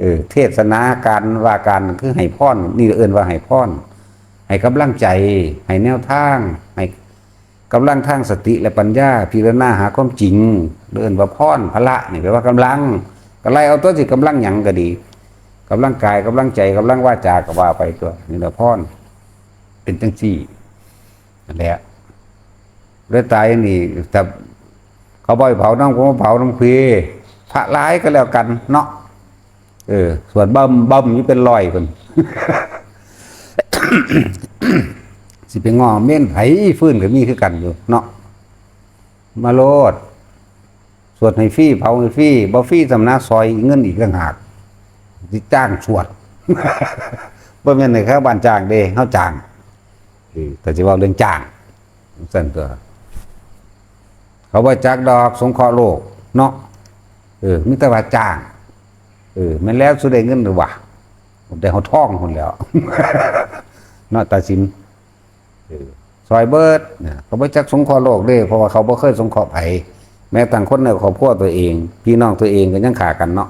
เออ เทศนาการว่าการคือให้พร นี่เอิ้นว่าให้พร ให้กำลังใจ ให้แนวทาง ให้กำลังทางสติและปัญญา พิจารณาหาความจริง เอิ้นว่าพร พละนี่แปลว่ากำลัง ก็ไล่เอาตัวสิกำลังหยังก็ดี กำลังกาย กำลังใจ กำลังวาจาก็ว่าไปตัว นี่แหละพร เป็นจั่งซี่ นั่นแหละ ได้ตายนี่ ถ้าเขาบ่ให้เผานำ ก็มาเผานำคือ พระหลายก็แล้วกันเนาะ เออ สวดเบิ่มเบิ่มอยู่เป็นร้อยพุ้น สิไปง้อเมนไผ ฟืนก็มีคือกันอยู่เนาะ มาโลด สวดให้ฟรี เผาให้ฟรี บ่ฟรีซ้ำนะ ซอยเงินอีกต่างหาก สิจ้างสวด บ่แม่นให้ชาวบ้านจ้างเด้ เฮาจ้าง เออ แต่สิเว้าเรื่องจ้าง ซั่นตัว เขาบ่จักดอกสงเคราะห์โลกเนาะ เออ มีแต่ว่าจ้าง เออ แม่นแล้วสุได้เงินหรือวะ ได้เฮาทองพุ้นแหล้ว เนาะ ตาสิน เออ ซอยเบิดนะ เขาบ่จักสงเคราะห์โลกเด้ เพราะว่าเขาบ่เคยสงเคราะห์ไผ แม้แต่คนในครอบครัวตัวเอง พี่น้องตัวเองก็ยังฆ่ากันเนาะ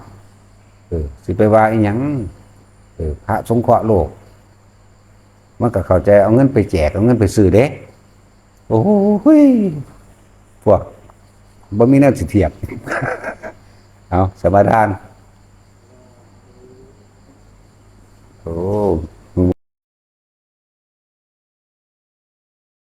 เออ สิไปว่าอีหยัง เออ พระสงเคราะห์โลก มันก็เข้าใจ เอาเงินไปแจก เอาเงินไปซื้อเด้ โอ้ย พวกบ่มีแนวสิเทียบ เอาสมาทาน โอ้